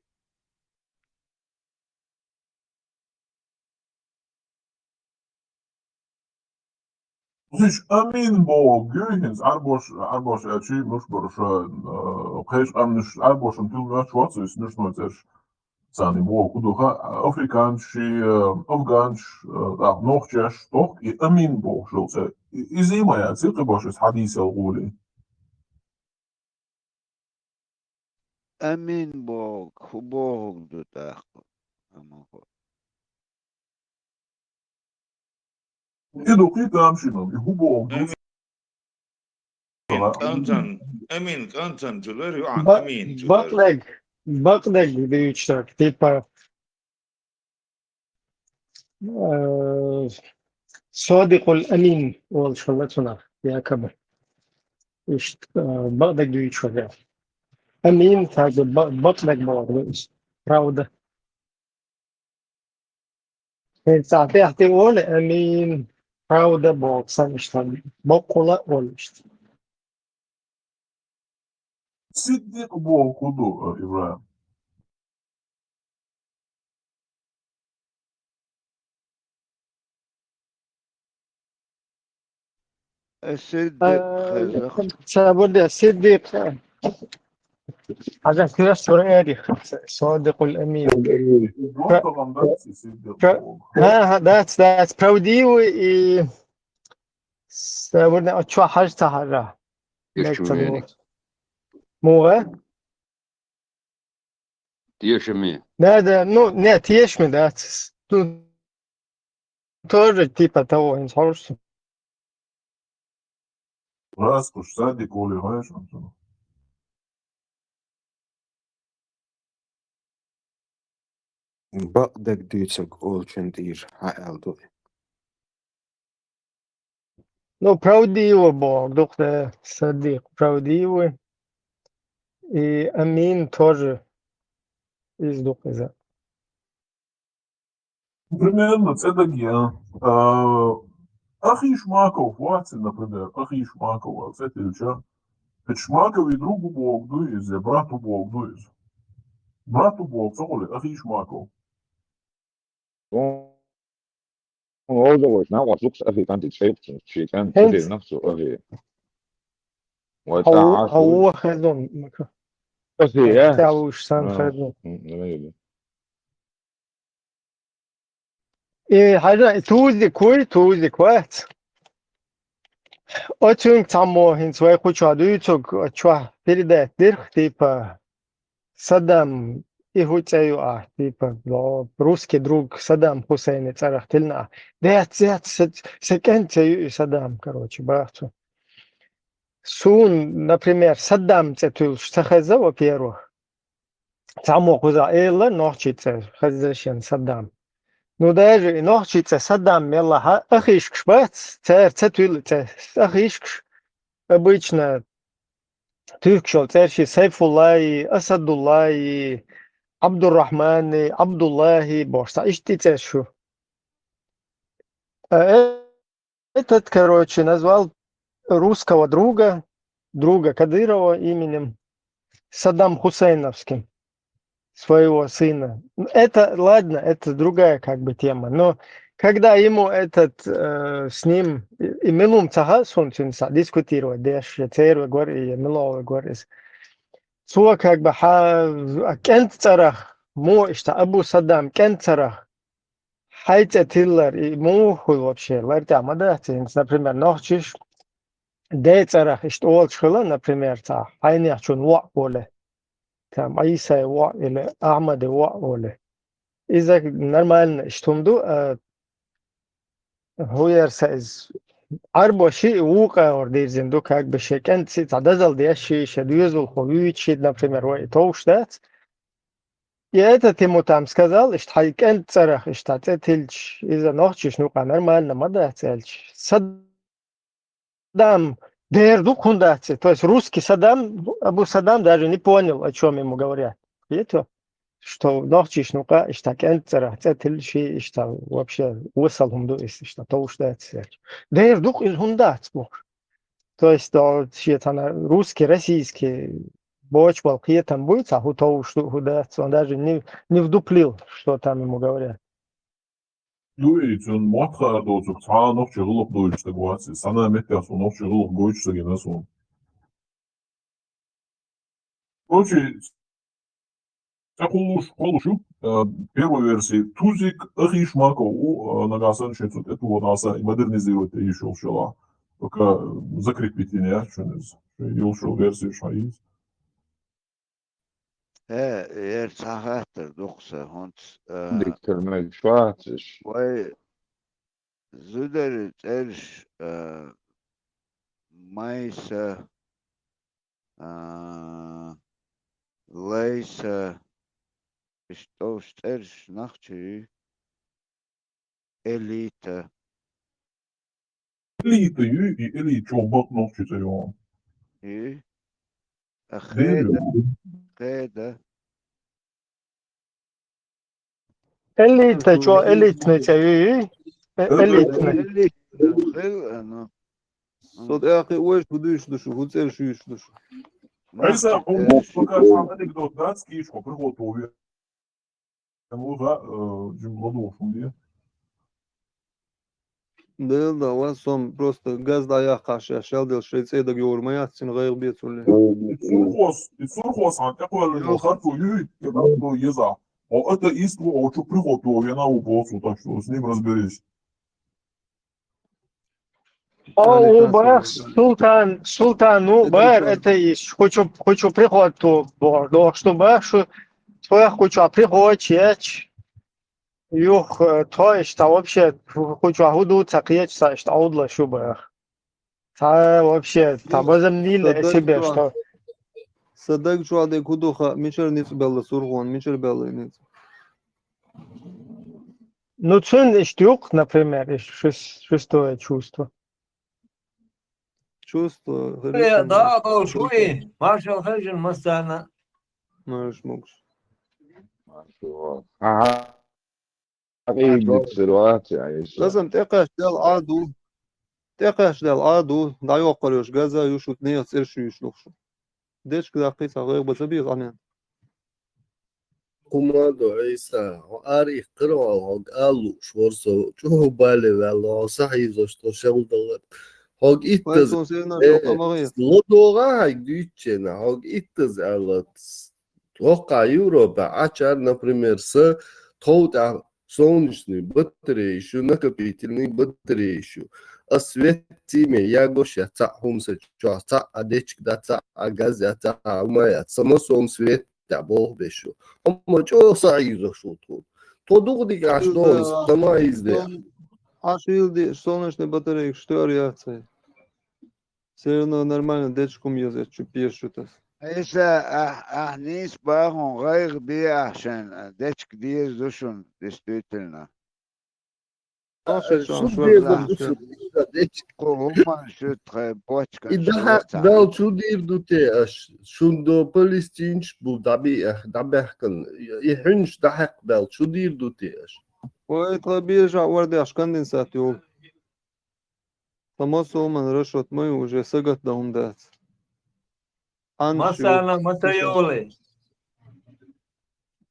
Уьш амин боху гуьйхинца, Ӏарбош, Ӏарбош аьлчи, муш бара ша, э, кхечу къаьмнаш Ӏарбошан тилмаш вац, уьш муш ной цӀерш. Царна боху кху духа, африканцаш, э, афганцаш, э, тӀаккха нохчаш, тохка и амин боху шел цӀе. И-, иза ма яц, и кхин баш иза хьадийсал гӀоле. Амин боху, хӀун бохург ду тӀаккха? Амин боху. И ду кхин тамашийна, и хӀун бохург ду? Амин кӀантан, амин кӀантан чулар ю Ӏан, ба-, амин чулар. Бакъдерг, бакъдерг дуьйцург, типа, э, Содикъул Амин олуш хилла цунах, якобы. Иштта, э, бакъдерг дуьйцуш вара. Амин, как бы, ба-, бакъдерг бохург ду иза. Правда. ХӀинца ахь тӀехь тӀе олу, амин, правда боху санна иштта, баккъала а олу иштта. Сиддикъ бохург хӀун ду, э, ИбрахӀим? Э, Сиддикъ, э, хеза. Сабурда Сиддикъ. Хьажа, куьраш чура эри. Содикъул Амин. Просто вам дац, Сиддикъ. Ха, ха, дац, дац. Правдивый и сабурда чу хьаж ца хьажа. Ишчу Лек ца вери. Мугъа? Тешами. Да, да, ну, не, тешами, да. Ц-, ц-, ну, тоже типа того, инсхьорш. Раз куш сади коли гайш, Антон. Бакъдерг дуьйцург олчун тӀера хьаалду. Ну, правдиво бохург ду-кх, да, Садикъ, правдиво. И Амин тоже из ду-кх иза. Примерно, цӀе даге, а, Ахишмаков вац, например, Ахишмаков вац, цӀе тиллча. Ахишмаковый друг бохург ду иза, брат бохург ду иза. Брат бохург ца хуьлу, Ахишмаков. Вовза вайша накъост вукху Ахи кӀантий цӀе йоккхучунца, шен кӀант ца дина нах цу Ахи. Вай цӀа Ӏаш вуй. Хьо вон хезон, мака. Ахи, я? Цхьа вуьш сан хезон. И хьажа, и Тузик вуй, Тузик вац. Оцуьнга цхьаммо хӀинца вай кху чохь дуьйцург, оцу чохь передать дира-кх, типа, Саддам, и хӀун цӀе ю ахь, типа, русский друг Саддам Хусейна цӀарах тиллина ахь. Дац, дац, сан, сан кӀентан цӀе ю и Саддам, короче, баха цо. Суна, например, Саддам цӀе туьллуш ца хеза, во-первых. Цхьаммо кхузахь элира нохчийн цӀе, хезна шена Саддам. Ну, даже и нохчийн цӀе Саддам мел лахь а, Ахишкаш бац, цара ца туьллу цӀе. Ахишкаш обычно туьллуш йолу цӀерш: Сайфуллаи, Асадуллаи, Абдуррахмани, Абдуллахи бохуш, цхьа иштта и цӀерш ю. А, э, Этот, короче, назвал русского друга, друга Кадырова именем Саддам Хусейновским, своего сына. Это, ладно, это другая как бы тема. Но когда ему этот, э, с ним, и, и милум цаха сунцинца дискутировать деш, я церве гор, и милове гор из. Цо как бы ха-, а кӀентан цӀарах, мо иштта Абу Саддам кӀентан цӀарах, хьайн цӀе тиллар, и муха хуьлу вообще, лар тӀехь ма дац, хӀинца, например, нохчаш ден цӀарах иштта олуш хила, например, цхьа хьайнехчун воӀ олий, там, Ӏийсай воӀ или Ахьмадан воӀ олий. Иза нормально иштта хӀума ду, а, хӀун яра сан иза, Ӏарбоша шиъ вукху агӀор дирзина ду, как бы шен кӀентан цӀе цхьа дозалла деш, шен доьзалхо вуьйцуш, например, вай товш дац. И этот ему там сказал, иштта хьайн кӀентан цӀарах иштта цӀе тиллча, иза нохчашна юкъахь нормально ма дац аьлча. Саддам дера ду-кх, хӀунда дац и? То есть русский Саддам, Абу Саддам даже не понял, о чём ему говорят. Кхетий, что нохчашна юкъахь иштта кӀентан цӀарах цӀе тиллча, иштта вообще осал хӀума ду иза, иштта товш дац аьлча. Дера ду-кх иза, хӀунда дац бохуш. То есть, а, шен цхьана русский, российский боцуш болу кхетам буй, цхьа хӀун товш ду, хӀун дац, он даже не, не вдуплил, что там ему говорят. Ю и цуьнан мотт хаар доцург цхьа а нохчийн гӀуллакх доуьйтуш стаг вац иза. Цхьана а меттехь цо нохчийн гӀуллакх гойтуш ца гина суна. Короче, ца кхуллуш, кхуллуш ю, э, первая версия. Тузик Ахишмаков ву, э, нагахь санна шен цу тӀе тоха, нагахь санна и модернизировать дан йиш йолуш йолахь. Пока закрепить йина яц шуна иза. Шен йолуш йолу версия ша иза. Э, яра цхьа хаттар ду-кх сан, хӀунца, э, диктор мегаш вац иш. Вай зударий цӀераш, э, Майса, а, Лайса, иштта товш цӀераш нохчийн ю? Элита. Элита ю, и Элита чӀогӀа бакъ нохчийн цӀе ю. Ю. А Хеда? Хеда. Элита чӀогӀа элитный цӀе ю, ю? Э, элитный. Элитный. Хел, а, ну. Со тӀаккха вайша хӀун дуьйцуш ду шу, хӀун цӀераш юьйцуш ду шу? Айса, хӀума пока цхьа анекдот дац, кийчхо приход ве. Ам луга, э, жим ладугӀу фунде. Дел да, ва сом просто газ дӀаяхкаш, я шел дел шей цӀе даг йовр ма яц, цин гӀайгӀ бецули. И сурхос, и сурхос хьан тӀекхоьллина харцо юй, я бакъдо еза. О, атеист ву, о, чу приход ве, я на ву босу, так что с ним разберись. О, у бах, султан, султан, ну, бар, атеист, хочу, хочу приход ту, бо, до, что бах, что твоя хочу приход, чеч. Юх, э, то есть, а вообще, хочу, а худу, цакъеч, са, что аудла, шу бах. Та вообще, та базам нил себе, что. Садаг чуа де кудуха, мичер ниц белла сургон, мичер белла ниц. Ну, цун иштюк, например, иш-, шес-, шестое чувство. Чувство, Э, хорошо. Да, да, шуи, маршал хажин масана. Марш мукс. Ага. Хьакъийдик ситуация, Айса. Лазам тӀекъаьш дел Ӏа ду. ТӀекъаьш дел Ӏа ду. ДӀайоккхар йош газа ю шут, нех цӀерш юш лух шу. Дечка даккхий ца гӀайгӀба ца бийгӀ Ӏамян. Кумадо Айса, хьо арих кхыравал хьог алу шворсо, чӀугӀу бале ваьлла, хьо сахьийзош то шел далар. Хьог иттаз, Пайсон сена э, шо къамагӀи. Лодогъа хьайг дуьйччена, хьог иттаз алац. Тохкъа Европа, ачар, например, са тхов тӀа солнечный батарея шу, накопительный батарея шу. А свет циме ягош я цаӀ хӀумса чуа, цаӀ а дечка да, цаӀ а газ я, цаӀ а хӀума я, сама сом свет тӀа болх бешу. Амма чӀо са Ӏийза шу тхун. Тхо дугӀдик аш дон, сама изде. Аш илди, солнечный батарейка штор яцай. Всё равно нормально, дечкум езет, чу пешутас. Иса, а, а, нис бахун, гӀайгӀ биахшен, дечк дезу шун, действительно. Аш Э, шун шун деза шурна. Душун, дечк. Ку гьуман шут хай бочка И дахьакъ шаца. Дал чу дир ду те аш, шун до палестинч бу даби, ах, дабехкан. И хӀунш дахьакъ дал чу дир ду те аш. Ой, тла бежа вардеш конденсат юл. Тамасо ман рашот май уже сагат да хӀум дац. Ан Масана шо, мата йоле.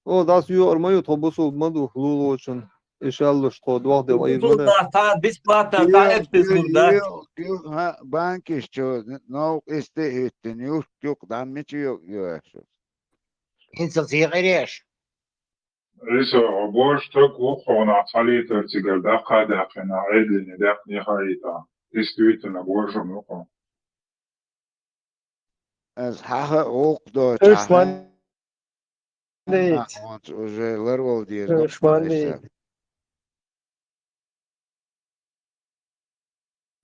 О, дас юар маю тхо бусул маду лулочун. Ишаллуш тхо дуах дел айр Бусул мада. Да та бесплатно та эпте сурда. Ха, банкиш чо, нов исти хиттин, юх, юх, дам мичи юх, юх, юх. Инсал зигареш. Риса, божа таг ву хьуна, цхьа литр цигара даккха а даьккхина, Ӏедалине даьккхина яхаита. Действительно, божа ву хьо. Аз хьаха гӀуллакх доцу Эш хьан ван дийт. Хьонца уже ларвал деза Эш ван дийт.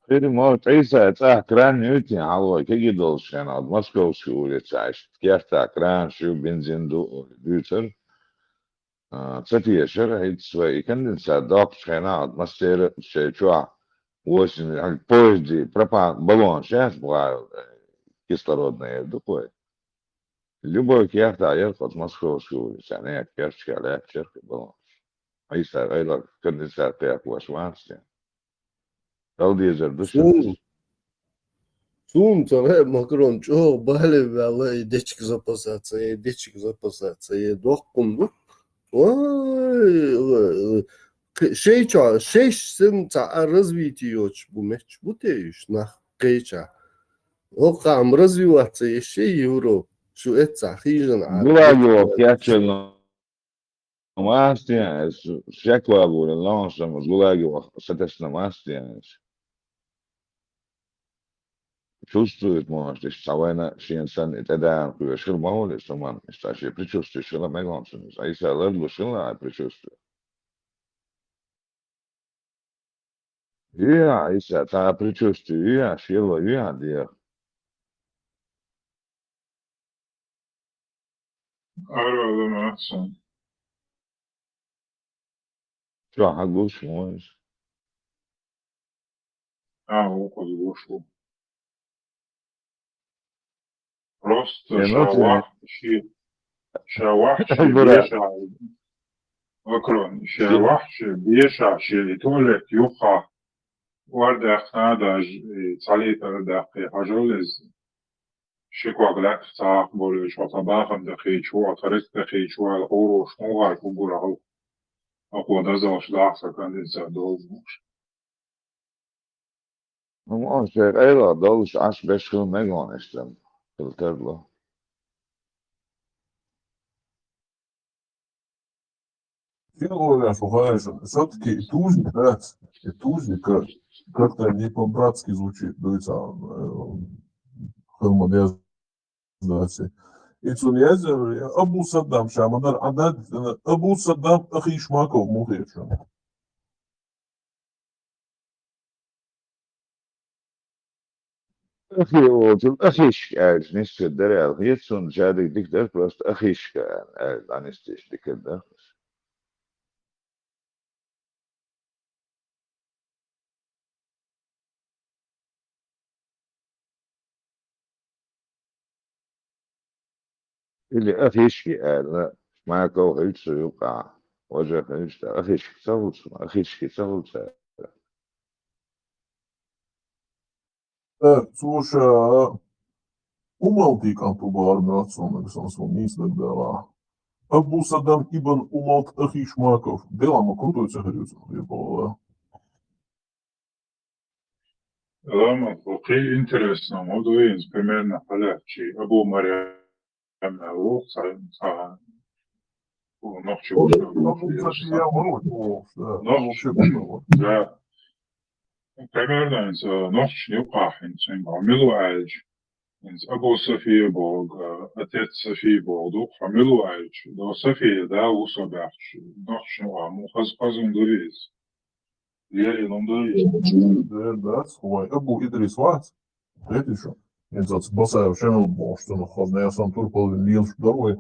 Хири мо Ӏийса цӀа кран юйтин хьалой кеги долуш хенахь, Московский улица, иштта керта кран шу, бензин ду, дуьйцура. А, ца тешара, хӀинца вай и конденсат доккхучу хенахь, массеран а шайн чохь, осенью, хьан поезде пропан-, баллонаш яц бахьа, э, кислородный эр ду кхой. Любой кертахь яра кхо Московский улица, нет, керташкахь лаьтташ яра кхин баллонаш. Ӏийса гӀайла конденсат кхайкхош вац те. Дал дезар ду шуьца. Суна, суна ца хаьа, Макрон чӀогӀа бале ваьлла, и дечка запасаться, и дечка запасаться, и доккхун ду. Ой, к-, шей ча, шейш сен ца а развитие йоцуш бу метташ бу те уьш нах кхеча. ХӀокхам развиваться еш шей Европа, шу эццахь хижина а. Гулаги вахка кечъелла маьстенаш, шеква гула лоншам, гулаги вахка сатесна маьстенаш. Чувствует, может, иштта вайна шен санна и тӀедагӀна кхоьшура ма волу иза хӀуманна, иштта шен предчувствие хила мегонца иза. Ӏийса ларлуш хила а предчувствие. Юьхьа, Ӏийса, цхьа предчувствие юьхьа, шело юьхьа деха. Ара ла махсан. Чохь гуш вон иза. А, вукхуза гуш ву. Просто Э, ну ша ты вахь ши, ша вахь ши Бура. Беша, Макрон, ша Ши. Вахь ши, беша ши, и туалет юхха. Вар даьккхина даже, и цхьа литр даккхи, хьажал иза. ши ког лаьтта цхьа болуш, хьо цхьа бахам дан кхийча, хьо цхьа рицкъ дан кхийча, хьо алхьур волуш, муха гур ахьа. Акхо дозаллаш даха сан кандидат долу. Ну, мо шайн къайла долуш Ӏаш беш хила мегаш дан, хила тарло. Филология, что, конечно, всё-таки и тузик, да, и тузик, как-то не по-братски звучит, дуется, э, хилма деза. И цунна язъяр, Абу Саддам ша ма-дарра, Ӏадат, Абу Саддам Ахишмаков муха хеташ. Ахи олчул Ахишка аьлча нисдеш дара аьлла хета суна, шадерг дика дара, просто Ахишка аьлла, аьлла, дӀанисдеш дика дара. Или Ахишки аьлла, Шмаков хилча цу юкъахь, важа хилча, Ахишки ца хуьлу цунах, Ахишки ца хуьлу цара. Э, цо ша Умалти кӀант ву бахара моьтту суна, сан, сан нийса дагадогӀу. Абу Саддам ибн Умалт Ахишмаков. Дела ма крутой цахир ю цунах, я бала. Ламат, окей, интересно, вот вы, примерно, халяфчи, Абу Марьям, Лух, ца, ца, нохчи, Абу Сафия, Лух, да, Нохчи, Лух, да. Примерно, инца, нохчи юкъахь, инца, мила ву аьлча, инца, Абу Сафия боху, отец Сафия боху, дукха мила ву аьлча, до Сафия, да, ву со баьхча, нохчи юкъахь, му хаз, хазун дуриз. Лерина ма ду иза. Дера дац, вай Абу Идрис вац. Кхетий шу? Иза оцу Басаев Шамил бохуш, цунах хаза несан турпалвин лелаш дара вай.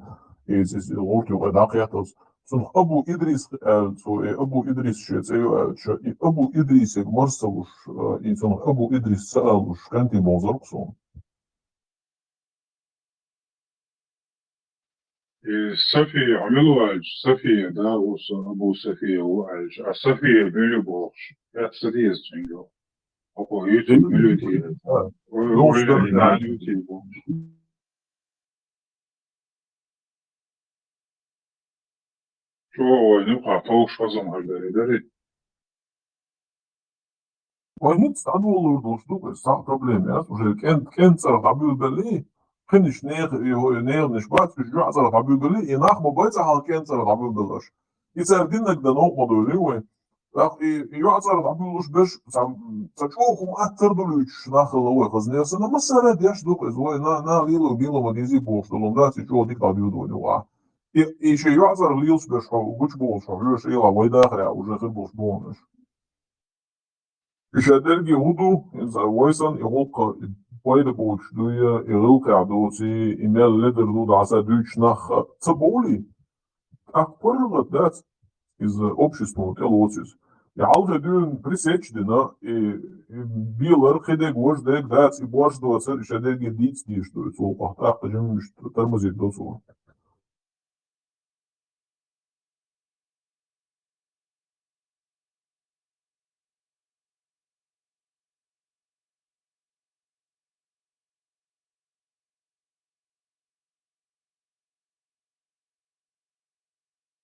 Иза, иза гӀурт юкъе дӀакхетталц. Цунах Абу Идрис аьлла, цо, и Абу Идрис шен цӀе ю аьлла, ша и Абу Идрисега марс ца луш, и цунах Абу Идрис ца алуш, кӀанте бовзарх суна. И Сафия, хьо мила ву аьлча, Сафия, да, ву со, Абу Сафия ву аьлча, а Сафия мила ю бохуш, хӀетта ца деза цуьнга. Хьо юьйцург мила ю те? Ой, ой, ой, нана ю те бохуш. Чо вайна юкъахь товш хазам хьаждарий дарий? Вай ницкъ дӀадолалур долуш ду, иза цхьа проблема яц. Уже кӀен-, кӀен цӀарах дӀабуьйлабеллий, кхинаш нехан, и, и, неханаш бац, уьш юьхь цӀарах дӀабуьйлабеллий, и нах ма бай цхьа хьал кӀен цӀарах дӀабуьйлабелларш. И цара диннарг дан новкъа ма довлий вай. ТӀаккха и, и юьхь цӀарах дӀабуьйлуш берш, цхьа, цхьа чӀогӀа хӀума аттар долуьйтуш нах хилла вай хаза несан, массара а деш ду-кх иза, вай, на, на лело, бело ма дезий бохуш долу хӀума дац, и чӀогӀа дика дӀадоьду вайна юкъахь. И, и шен юьхь цӀарах лелаш берш хьо гучубохуш хьо хьоьжуш, эла вай дахарехь уже хир болуш боху уьш. И шадерриге хӀун ду, иза вай санна и гӀуллакх пайда боцуш дуй, и гӀиллакхехь доций, и мел ледара ду дӀаса дуьйцуш нах ца бовлий? ТӀаккха паргӀат дац, иза обществоно тӀелоцу иза. И хьалхе дуьйна пресеча дина, и, и белар, кхидерг, важдерг дац, и бош доцар, и шадерриге дийца дезаш ду иза гӀуллакх, тӀаккха жиммаш тормозить до цо.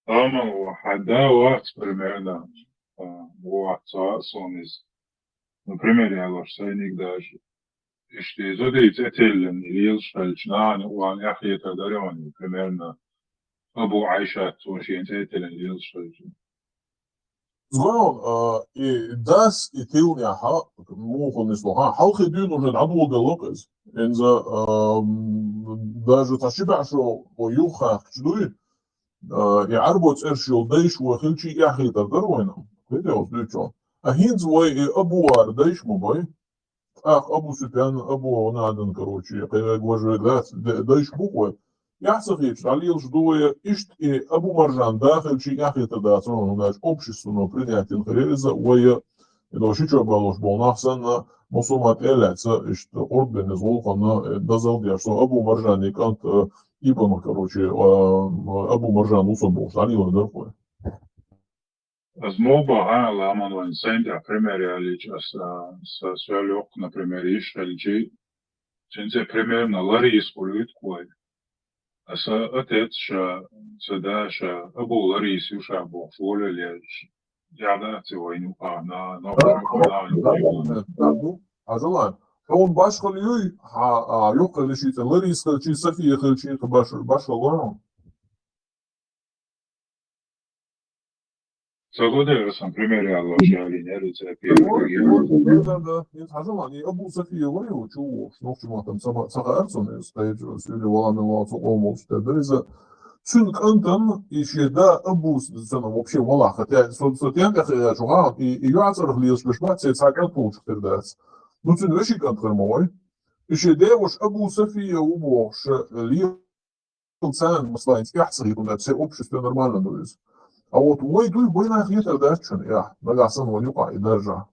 Амма ву хьан да вац примерно, а, ву вац цхьа а суна иза. Ну, пример ялош, сайниг даже. Иштта иза дийца тӀетеллина лелаш хилча, нана ван эхь хетар дара ван, примерно, Абу Ӏайшат цо шен цӀе тӀетеллина лелаш хилча. Згон, а, и дас, и тилнехьа, муха нисло, ха, хьалхе дуьйна уже дӀадоладелла-кх иза. Инза, а, м, даже цхьа ши бӀе шо юхахьаьхча дуй, а, и Ӏарбо цӀераш йолу дайша вай хилчий эхь хетар дара вайна. Кхидерг дуьйцу. А хӀинца вай и Абу Вар дайша ма бай. ТӀаккха Абу Суфьян, Абу ГӀунадан, короче, кхерг важа вег дац, де-, дайша бу-кх вай. Эхь ца хеташ, дӀалелаш ду вай, иштта и Абу Маржан да хилчий эхь хетар дацар вайна, хӀунда аьлча обществоно принятина хир иза вай, и до шичо балош болу нах санна, мусулман тӀе а лаьцна, иштта къурд бина иза гӀуллакхана, э, дозалла деш, со Абу Маржанан кӀант, э, ибн, короче, э, Абу Маржан ву со бохуш, дӀалелар дара-кх вай. Ас муха боху, а, ламан вайн сайн тӀехь пример ялийча, ас, а, са соьл йоккха, например, йиш хилчий, Цуьнца примерно Лариса хуьлуьйту вай. Аса отец ша, са да ша, Абу Лариса ю ша бохуш, волавелла яьлча. Яхьа дац и вайна юкъа, на, на, на, на, на. Хьажал, хьуна башхалла юй, хьан, а, юккъе лишица Лариса хилчи, София хилчи, кхы баш-, башхалла вара хьуна? Ца гу дера сан пример яллалц ялийна яра иза первый. Да, да, да. Нет, хьажал, и Абу София вара ю, чу вохуш, нохчи маттам ца ма-, ца хаьара цунна иза, кхечу суьйре вала мел вала цу къомалчу тера дара иза. Цуьнан кӀантана и шен да Абу С-, цунна вообще валахь, хотя со, со тем тӀе хиъчу хьан, и, и юьхьа цӀарах лелаш берш бац, церан цхьа кӀант волчух тера дац. Ну, цуьнан вешин кӀант хир ма вай. И шен деваша Абу София ву бохуш, ле- царна, масала, хӀинца эхь ца хетарг, церан обществе нормально ду иза. А вот вай дуй, вайна хетар дац шуна, я, нагахь санна вайна юкъахь и даржа.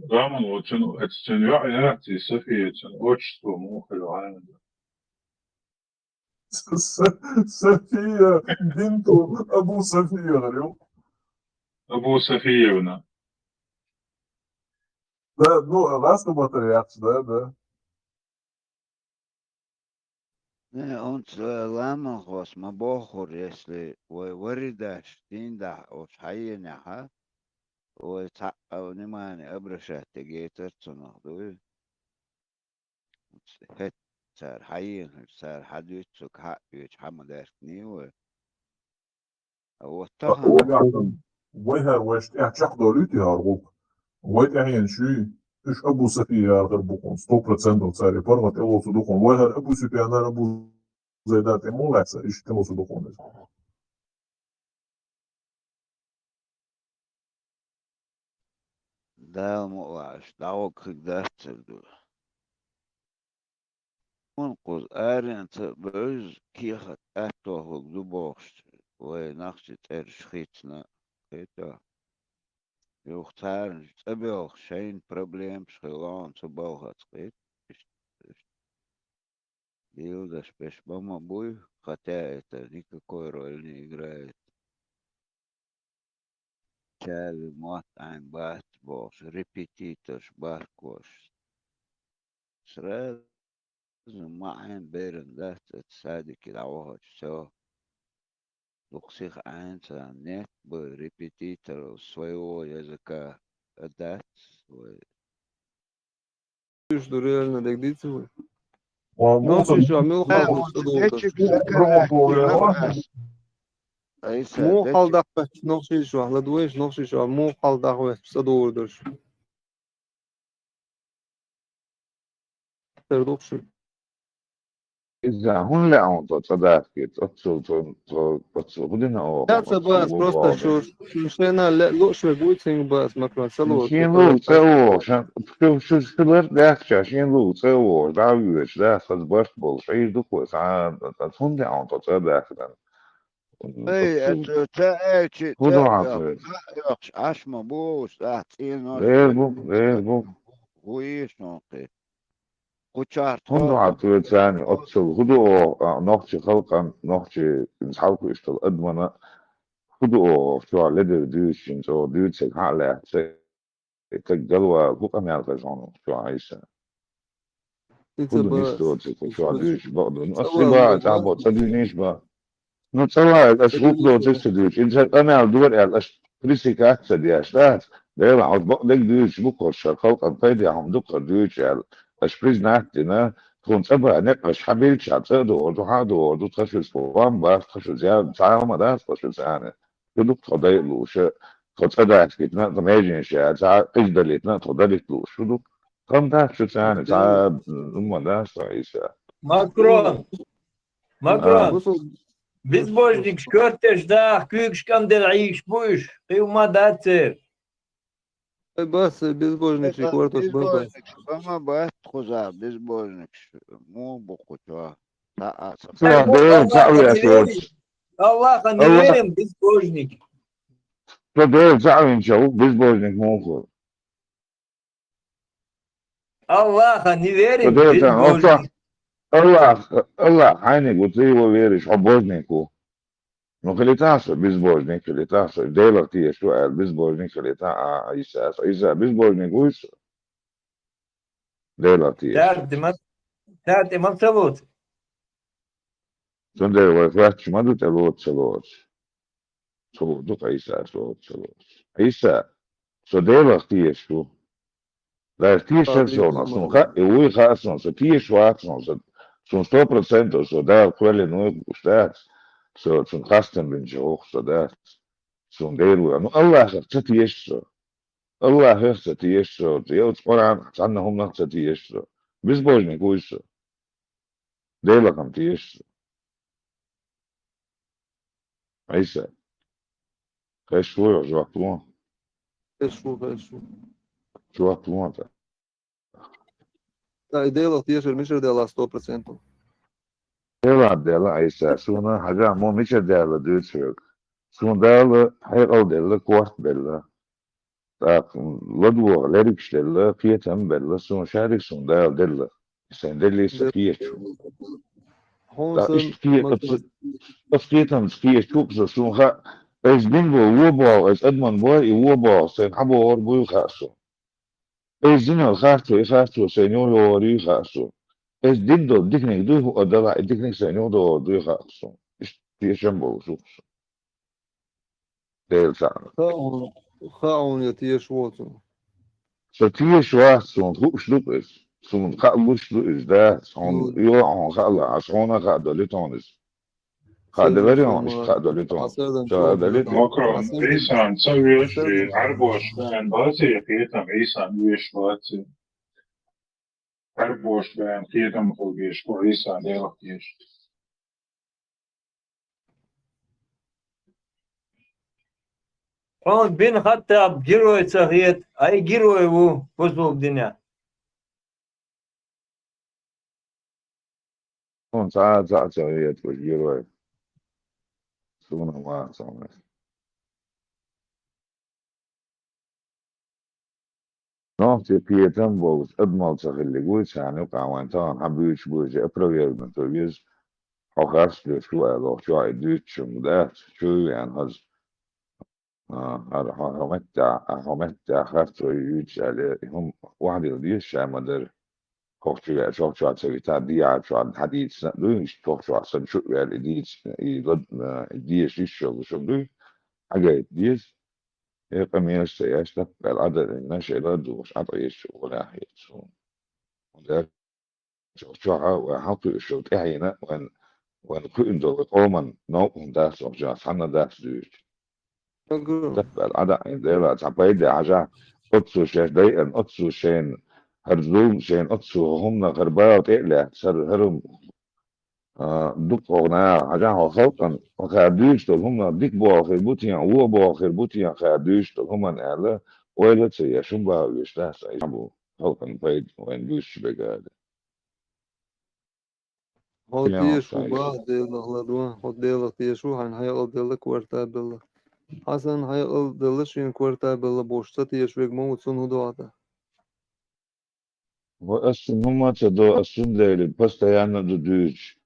Раман, вот цуьнан, эцу цуьнан йоӀ яц и София, цуьнан отчество муха хир ву хьуна? С-, С-, София бинту Абу София хир ю. Абу Софиевна. Да, ну, ласка батарея яц, да, да. Не, онца ламанхоша ма бохура, если вай вари даш, дийна дахь, оцу хьаенехьа, вай цхьаъ а внимание обращать дегейтар цунах, дуй? ХӀетта цара хьаенахь, цара хьадуьйцу, хьа а оьцу, хьа ма даьркний вай. А вот тахана. Вай хӀара вайшна тӀехь чекхдолуьйту хӀара гӀуллакх. Вай тӀаьхьенаш юй, уьш Абу Софияра хир бу хьуна, сто процентов цара паргӀат тӀелоцу ду хьуна. Вай хӀара Абу Суфьянара, Абу Зайдара тӀе муха лаьцна, иштта тӀелоцу ду хьуна иза. Дала мукъ лахь, дӀагӀоргахь дацар ду. Хьуна кхуза аренца а бевза, кехат аьттув хӀума ду бохуш, вай нохчийн цӀераш хийцина, кхетий? Юха царна цӀа белха шайна проблемаш хилла хьуна цу балхаца, кхетий? Иштта, иштта. Дийла даш берш бан ма буй, хотя это никакой роли не играет. Чарли мотт Ӏайн бац бохуш, репетиторш бахкош. Сразу ма Ӏайн беран дац оцу садике дӀавахача, всё. Дукха сиха Ӏайн царна, нет бы репетиторов своего языка, а дац вай. Уьш ду реально дегдийца вай. Ва, нохчийчохь муьлхха хьал дахь вай, ца догӀу дерш? Муха хьал дахь вай нохчийчохь, ладувайша нохчийчохь, муха хьал дахь вай ца догӀу дерш? Тера ду-кх шуьга. Иза хӀунда лаьа хьуна тхо цӀа дахкийта? Оццул тхо, тхо, оццул хӀун дина оха? Лаьа ца бац, просто шу, шу шайна ле-, лууш верг вуй, цуьнга бац, Макрон, ца лууш. Шен лув цӀа вогӀуш, шу, шу, шу лар даьхча, шен лув цӀа вогӀуш, дӀа а воьдуш, да, хаза барт болуш, хьийр ду-кх вай, цхьа, цхьа, хӀунда лаьа хьуна тхо цӀа дахкийта? Эй, оццул это ца аьлчи, хӀун ду хьан цӀа йоккхуш, Ӏаш ма бу уьш, цӀа цӀенош. Вер бу, вер бу. ХӀун ю шун кхин? Кху чохь хӀун ду хьан тхо царна оццул? ХӀун ду оха, а, нохчийн халкъана, нохчийн хьалху иштта адамана? ХӀун ду оха чохь ледара дуьйцучун, цо дуьйцург хьан а лаьцна? И стаг галвала хӀун къамел хеза хьуна чохь, Ӏийса? ХӀун ду нисдоцург хьо чохь дуьйцуш бакъдерг? Ну, аса бан, цӀа бан, цӀа дуьйнийш бан. Ну, цӀа ван, аша гӀуллакх доцург ца дуьйцу. Ин цара къамел дора аьлла, аша пресекать ца деш, дац? Делахь, хьо бакъдерг дуьйцуш бу-кх, хӀара халкъана пайде хӀума ду-кх хӀара дуьйцуш аьлла. Аша признать дина, тхуна цӀа бан некъ аша хьабилча, цӀа а догӀур ду, хьан а догӀур ду, тхан шуьца хӀума бац, тхан шуьца ял, цхьа хӀума дац тхан шуьца, царна. Шу ду-кх тхо дайа лууш, тхо цӀа даьхкийтина, тхан меженаш яьлла, цхьа къиза далийтина, тхо далийта лууш. Шу ду-кх. Тхан дац шу царна, цхьа, м, хӀума дац тхан, Ӏийса. Макрон! Макрон! А. Безбожникаш коьртеш даха, куьйгаш кӀамделла Ӏийш бу уьш, кхин хӀума дац церан. Ай, бац, безбожникаш, коьртош бан бац. Безбожникаш бан ма бац кхузахь, безбожникаш муха бу кху чохь? Цхьа а ца. Ай, Дела цхьаъ веш воцу. Аллахьа не верим, безбожник. Ца Дела цхьаъ винчу безбожник муха ву? Аллахьа не верим, безбожник. Аллах, Аллах хьайниг ву, цу его веришь, хьо божник ву. Ну, хилийтахьа со безбожник, хилийтахьа со, Делах тешаш ву аьлла, безбожник хилийтахьа, а, Ӏийса, Ӏийса безбожник вуй со? Делах тешаш. Царна тӀе ма, царна тӀе ма ца лоцу. Цундела вай хоьттуш ма ду тӀе лоцу, ца лоцу. Ца лоцу ду-кх Ӏийса, ца лоцу, ца лоцу. Ӏийса, со Делах тешаш ву. Даже тешар со, суна хаьа, и вуй хаьа суна, со тешаш вац суна, со, суна сто процентов со Дала кхоьллина вуй хууш дац, со цунна хастам бинча гӀуллакх со дац, суна Дела вуй. Ну, Аллахах ца тешаш со. Аллахах ца тешаш со, я оцу Къуръан цхьанна хӀуманах ца тешаш со. Безбожник вуй со. Делах-м тешаш со. Ӏийса. Хезаш вуй, жоп ло? Хезаш ву, хезаш ву. Жоп ло тӀаккха. ТӀаккха и Делах тешар мичара даьлла сто процентов? Делах даьлла, Ӏийса. Суна хьажахь, мо мичара даьлла дуьйцу хьоьга. Суна Дала хьекъал делла, корта белла. ТӀаккха ладогӀа лерригаш делла, кхетам белла, суна шадерг суна Дала делла. Сайн деллий сан кхеташ ву. ТӀаккха иштта кхе-, оцу, оцу кхетамца кхеташ ву-кх со, суна хаьа, иза дина болу вон боху, иза адаман бой, и вон боху, сайн хьан бохур буй хаьа суна. Иза динарг харцо, и харцо сайн юхадогӀур юй хаьа суна. Иза дина долу диканиг дуй хӀуъа далахь, и диканиг сайн юхадогӀур дуй хаьа суна. Иштта тешам болуш ву-кх со. Дела цхьаъ. Хаьа хьуна, хаьа хьуна, я тешаш воцург. Со тешаш вац, суна хууш ду-кх иза. Суна хаа гуш ду иза, да? Хьуна йоӀ хьуна хаалахь, аса хьуна а хаа долуьйту хьуна иза. Хаа делара хьуна, иштта хаа долуьйту хьуна. Ца хаа делийту. Макрон, Ӏийсан ца веший, Ӏарбоша баьхна баций кхетам, Ӏийсан веш баций? Ӏарбоша баьхна кхетам хила безаш бу Ӏийса Делах тешаш. Хьуна бин Хаттаб герой ца хета, ай герой ву бусулба динехь. Хьуна цхьа а цхьаъ ца хета уьш герой. Суна ма ца хьуна. Нохчий кхетам болуш адамал ца хиллиг вуй царна юкъахь вайн тахана хьан буьйцуш буьйцу опровергнуть веза, хьо харц доьшуш ву аьлла, чохь и дуьйцучунга дац, чу а веана хаза. А, хӀара хьо, хьо меттехь, а, хьо меттехь харцо юьйцу аьлла, и хӀума охьадилла деза ша ма дара. Кху чу веача, кху чохь ца вита, дехьа чохь хьадийцина а дуй, иштта кху чохь санна чу а ваьлла, и дийца, и лад-, а, и дезаш йиш йолуш хӀума дуй, хьагайта деза. Э, къамелаш ца еш, таппаьлла Ӏа дан, шайла а духуш, Ӏа тӀе еш, гӀолехь хета суна. ХӀунда аьлча чохь а вай хьалкхуьуш йолу тӀаьхьенна а вайн, вайна кхуьуна долу къоман новкъа хӀума дац, охьа цхьанна дац дуьйцу. Таппаьлла Ӏа дан, Дела, цхьа пайда хьажахь, оццу шаьш дайъарна, оццу шайна, хӀара зулам шайна, оццу хӀуманах хӀара бала тӀе а лаьцна, хӀара, хӀара А, дукха хьо наха хьажахь, хьо халкъана, хьо ха дуьйцуш долу хӀума дика боху хир бу те, вон боху хир бу те, ха дуьйцуш долу хӀуманна аьлла, ойла а ца еш, хӀун бахьа оьшуш дац, ай бу халкъана пайда вайна буьйцуш бегара. Хьо тешаш ву бахьа Делах ладо, хьо Делах тешаш ву, хьайна хьекъал делла, корта а белла. Хьан санна хьекъал делла, шена корта а белла, бохуш ца тешаш верг ма ву, цунна хӀун до хьан тӀе? Вай ас цунна хӀумма а ца до, ас цундела постоянно а ду дуьйцуш.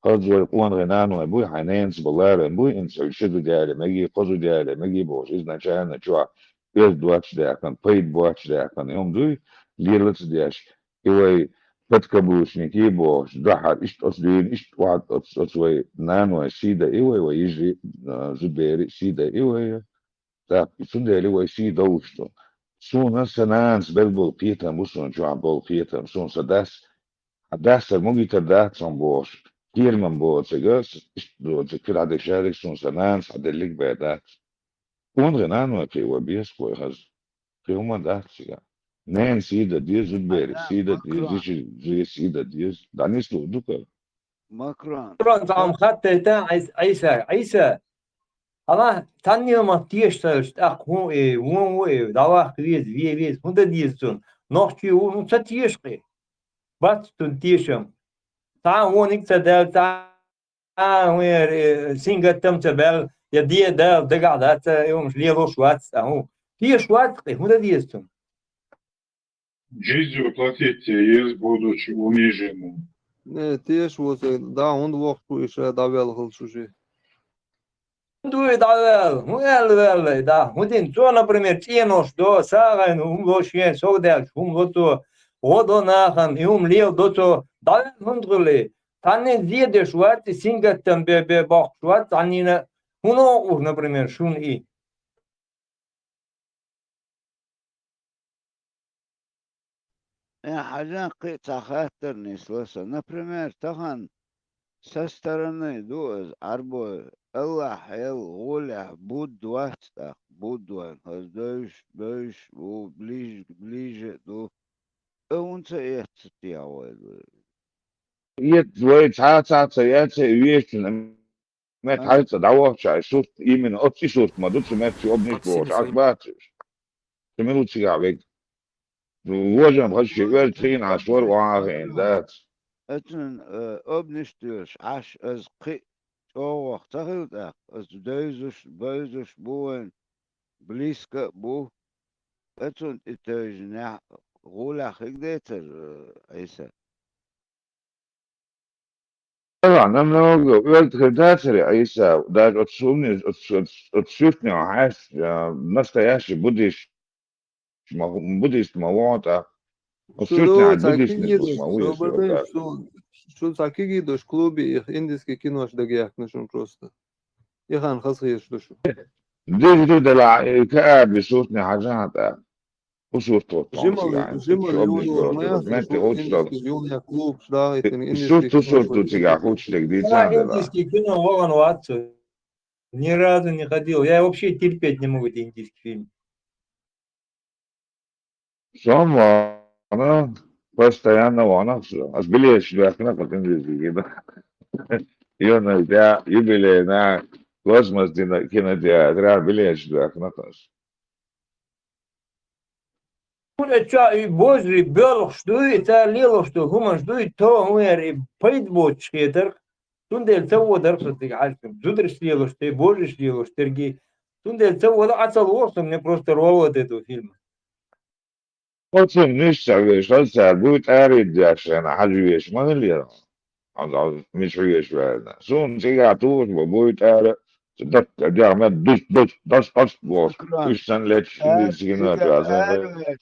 Хаза вай къонахий наной буй, хьайн ненца бан ларам буй, хӀинца хьуьга ши зуда яьлла мегий, кхо зуда яьлла мегий бохуш, изначально чохь оьзда доццуш даьккхина, пайда боццуш даьккхина, и хӀума дуй, лела ца деш, и вай подкаблучники бохуш, дуьххьара иштта оцу дуьйна, иштта охьа оцу, оцу вай наной сий дан и вай, вай йижарий, а, зудберий сий дан и вай. ТӀаккха цундела вай сий довлуш ду. Суна сан нанас белла болу кхетам бу суна чохь болу кхетам, суна сан дас, хьан дас сан могитар дац хьуна бохуш, кхераман боцург, иштта доцург, кхин хьан дешариг суна сан нанас хьан деллиг бер дац. Къонахий наной кхин вай беско вай хаза. Кхин хӀумма дац цигахь. Ненан сий дан деза, зудберийн сий дан деза, йижарийн сий дан деза. ДӀанислур ду-кх. Макрон. Макрон цхьа хӀума хаттайта Ӏийса, Ӏийса, Ӏийса, хьала цхьанне а ма теша ца хилча, тӀаккха хӀун э, вон ву э, дӀаваккха веза, вен веза, хӀун дан деза цунна? Нохчи ву, ну ца теша кхин. Бац цунна тешам. Цхьа а вониг ца даьлла, цхьа а хӀун яра, э, сингаттам ца баьлла, я де а Дала дагахь дац, э, хӀумаш лелош вац, а хӀун. Теша вац кхин, хӀун дан деза цунна? Джизю платить еза, будучи униженным. Не, теша воцург, дӀа хӀунда воккхуш ву и ша дӀаваьлла хилча уже? ХӀунда ву и дӀаваьлла? ХӀун аьлла ваьлла и дӀа? ХӀун дина? Цо, например, цӀенош до, сагӀина хӀума ло шен, сов даьлча хӀума ло цо, гӀо до нахана, и хӀума леладо цо, дӀаваьнна хӀунда хуьлий? Цхьанне зе деш вац, и сингаттам бе, бе боккхуш вац, цхьаннена хӀун оха уж, например, шуна и? Э, хьажа кхин а цхьа хаттар нисло сан. Например, тахан со стороны ду аз, Ӏарбой, Аллахь хьел гӀолехь буд вац тӀаккха, буд вайн, хаза дойш, дойш бу, ближ-, ближе а ду. Э, хӀун ца эццу техьа вай? Эц вай цхьа а ца, ца эцци, вешан мет хьайца дӀавахча, и сурт, именно оцци сурт ма ду, цу мет чу обниш бохуш, ас бацаш. Цу милуцигахь вег. Вожам хаза ши вер тхийна ас вар ван хиъна дац. Оцун, э, обниш доьлуш Ӏаш, аз кхин а чӀогӀах ца хила тӀаккха, аз девзаш, бевзаш бу вайн, близко а бу. Оцунна тӀе тевжинехь, гӀуллехь хиг децара, э, Ӏийса? Ага, намного оьрда хир дацара Ӏийса, даже оцу сумнеш, оцу, оцу, оцу суьртнех хьаьжча, а, настоящий буддист ма, буддист ма ву тӀаккха. Оцу суьртнех буддистнаш ма ву, если вот так. Шу, шу цхьа кигий долуш клубе их индийский кинош дагаяьккхина шуна просто. И хан хаза хезаш ду шу. Дижа ду делахь, и кааби суртне хьажахьа тӀаккха. Кху сурт вот жимал, жимал юлур ма яхаш, индийский юлур клуб, да, и сурт, сурт ду цигахь хуч дерг дийцан дела. Индийский кино вагӀан вац. Ни разу не ходил. Я вообще терпеть не могу эти индийские фильмы. Сон вана, постоянно вана со. Ас билеташ доьхкина кху индийский кино. Юнайтя, юбилейна, космос кинотеатра билеташ доьхкина ас. Кхуьнан чохь и божарий боьлхуш дуй, и цара лелош ду хӀуманаш дуй, то хӀун яра и пайда боцуш хетарх, цундела ца водар со цига хьаьжкина. Зударш лелош те, божарш лелош терги, цундела ца вода, Ӏа ца лоху со, мне просто рвало от этого фильма. Оцун нуьш ца веш, хаза цара буй тӀарийда деш, хьажа веш ма хилла яра. Хьан мича хьоьжуш ваьлла. Суна цигахь тухуш бу, буй тӀара, дакка, дегӀ мет, дус, дус, дас, ас бохуш. Шукран. Уьш санна леташ, индийский кино чу аса.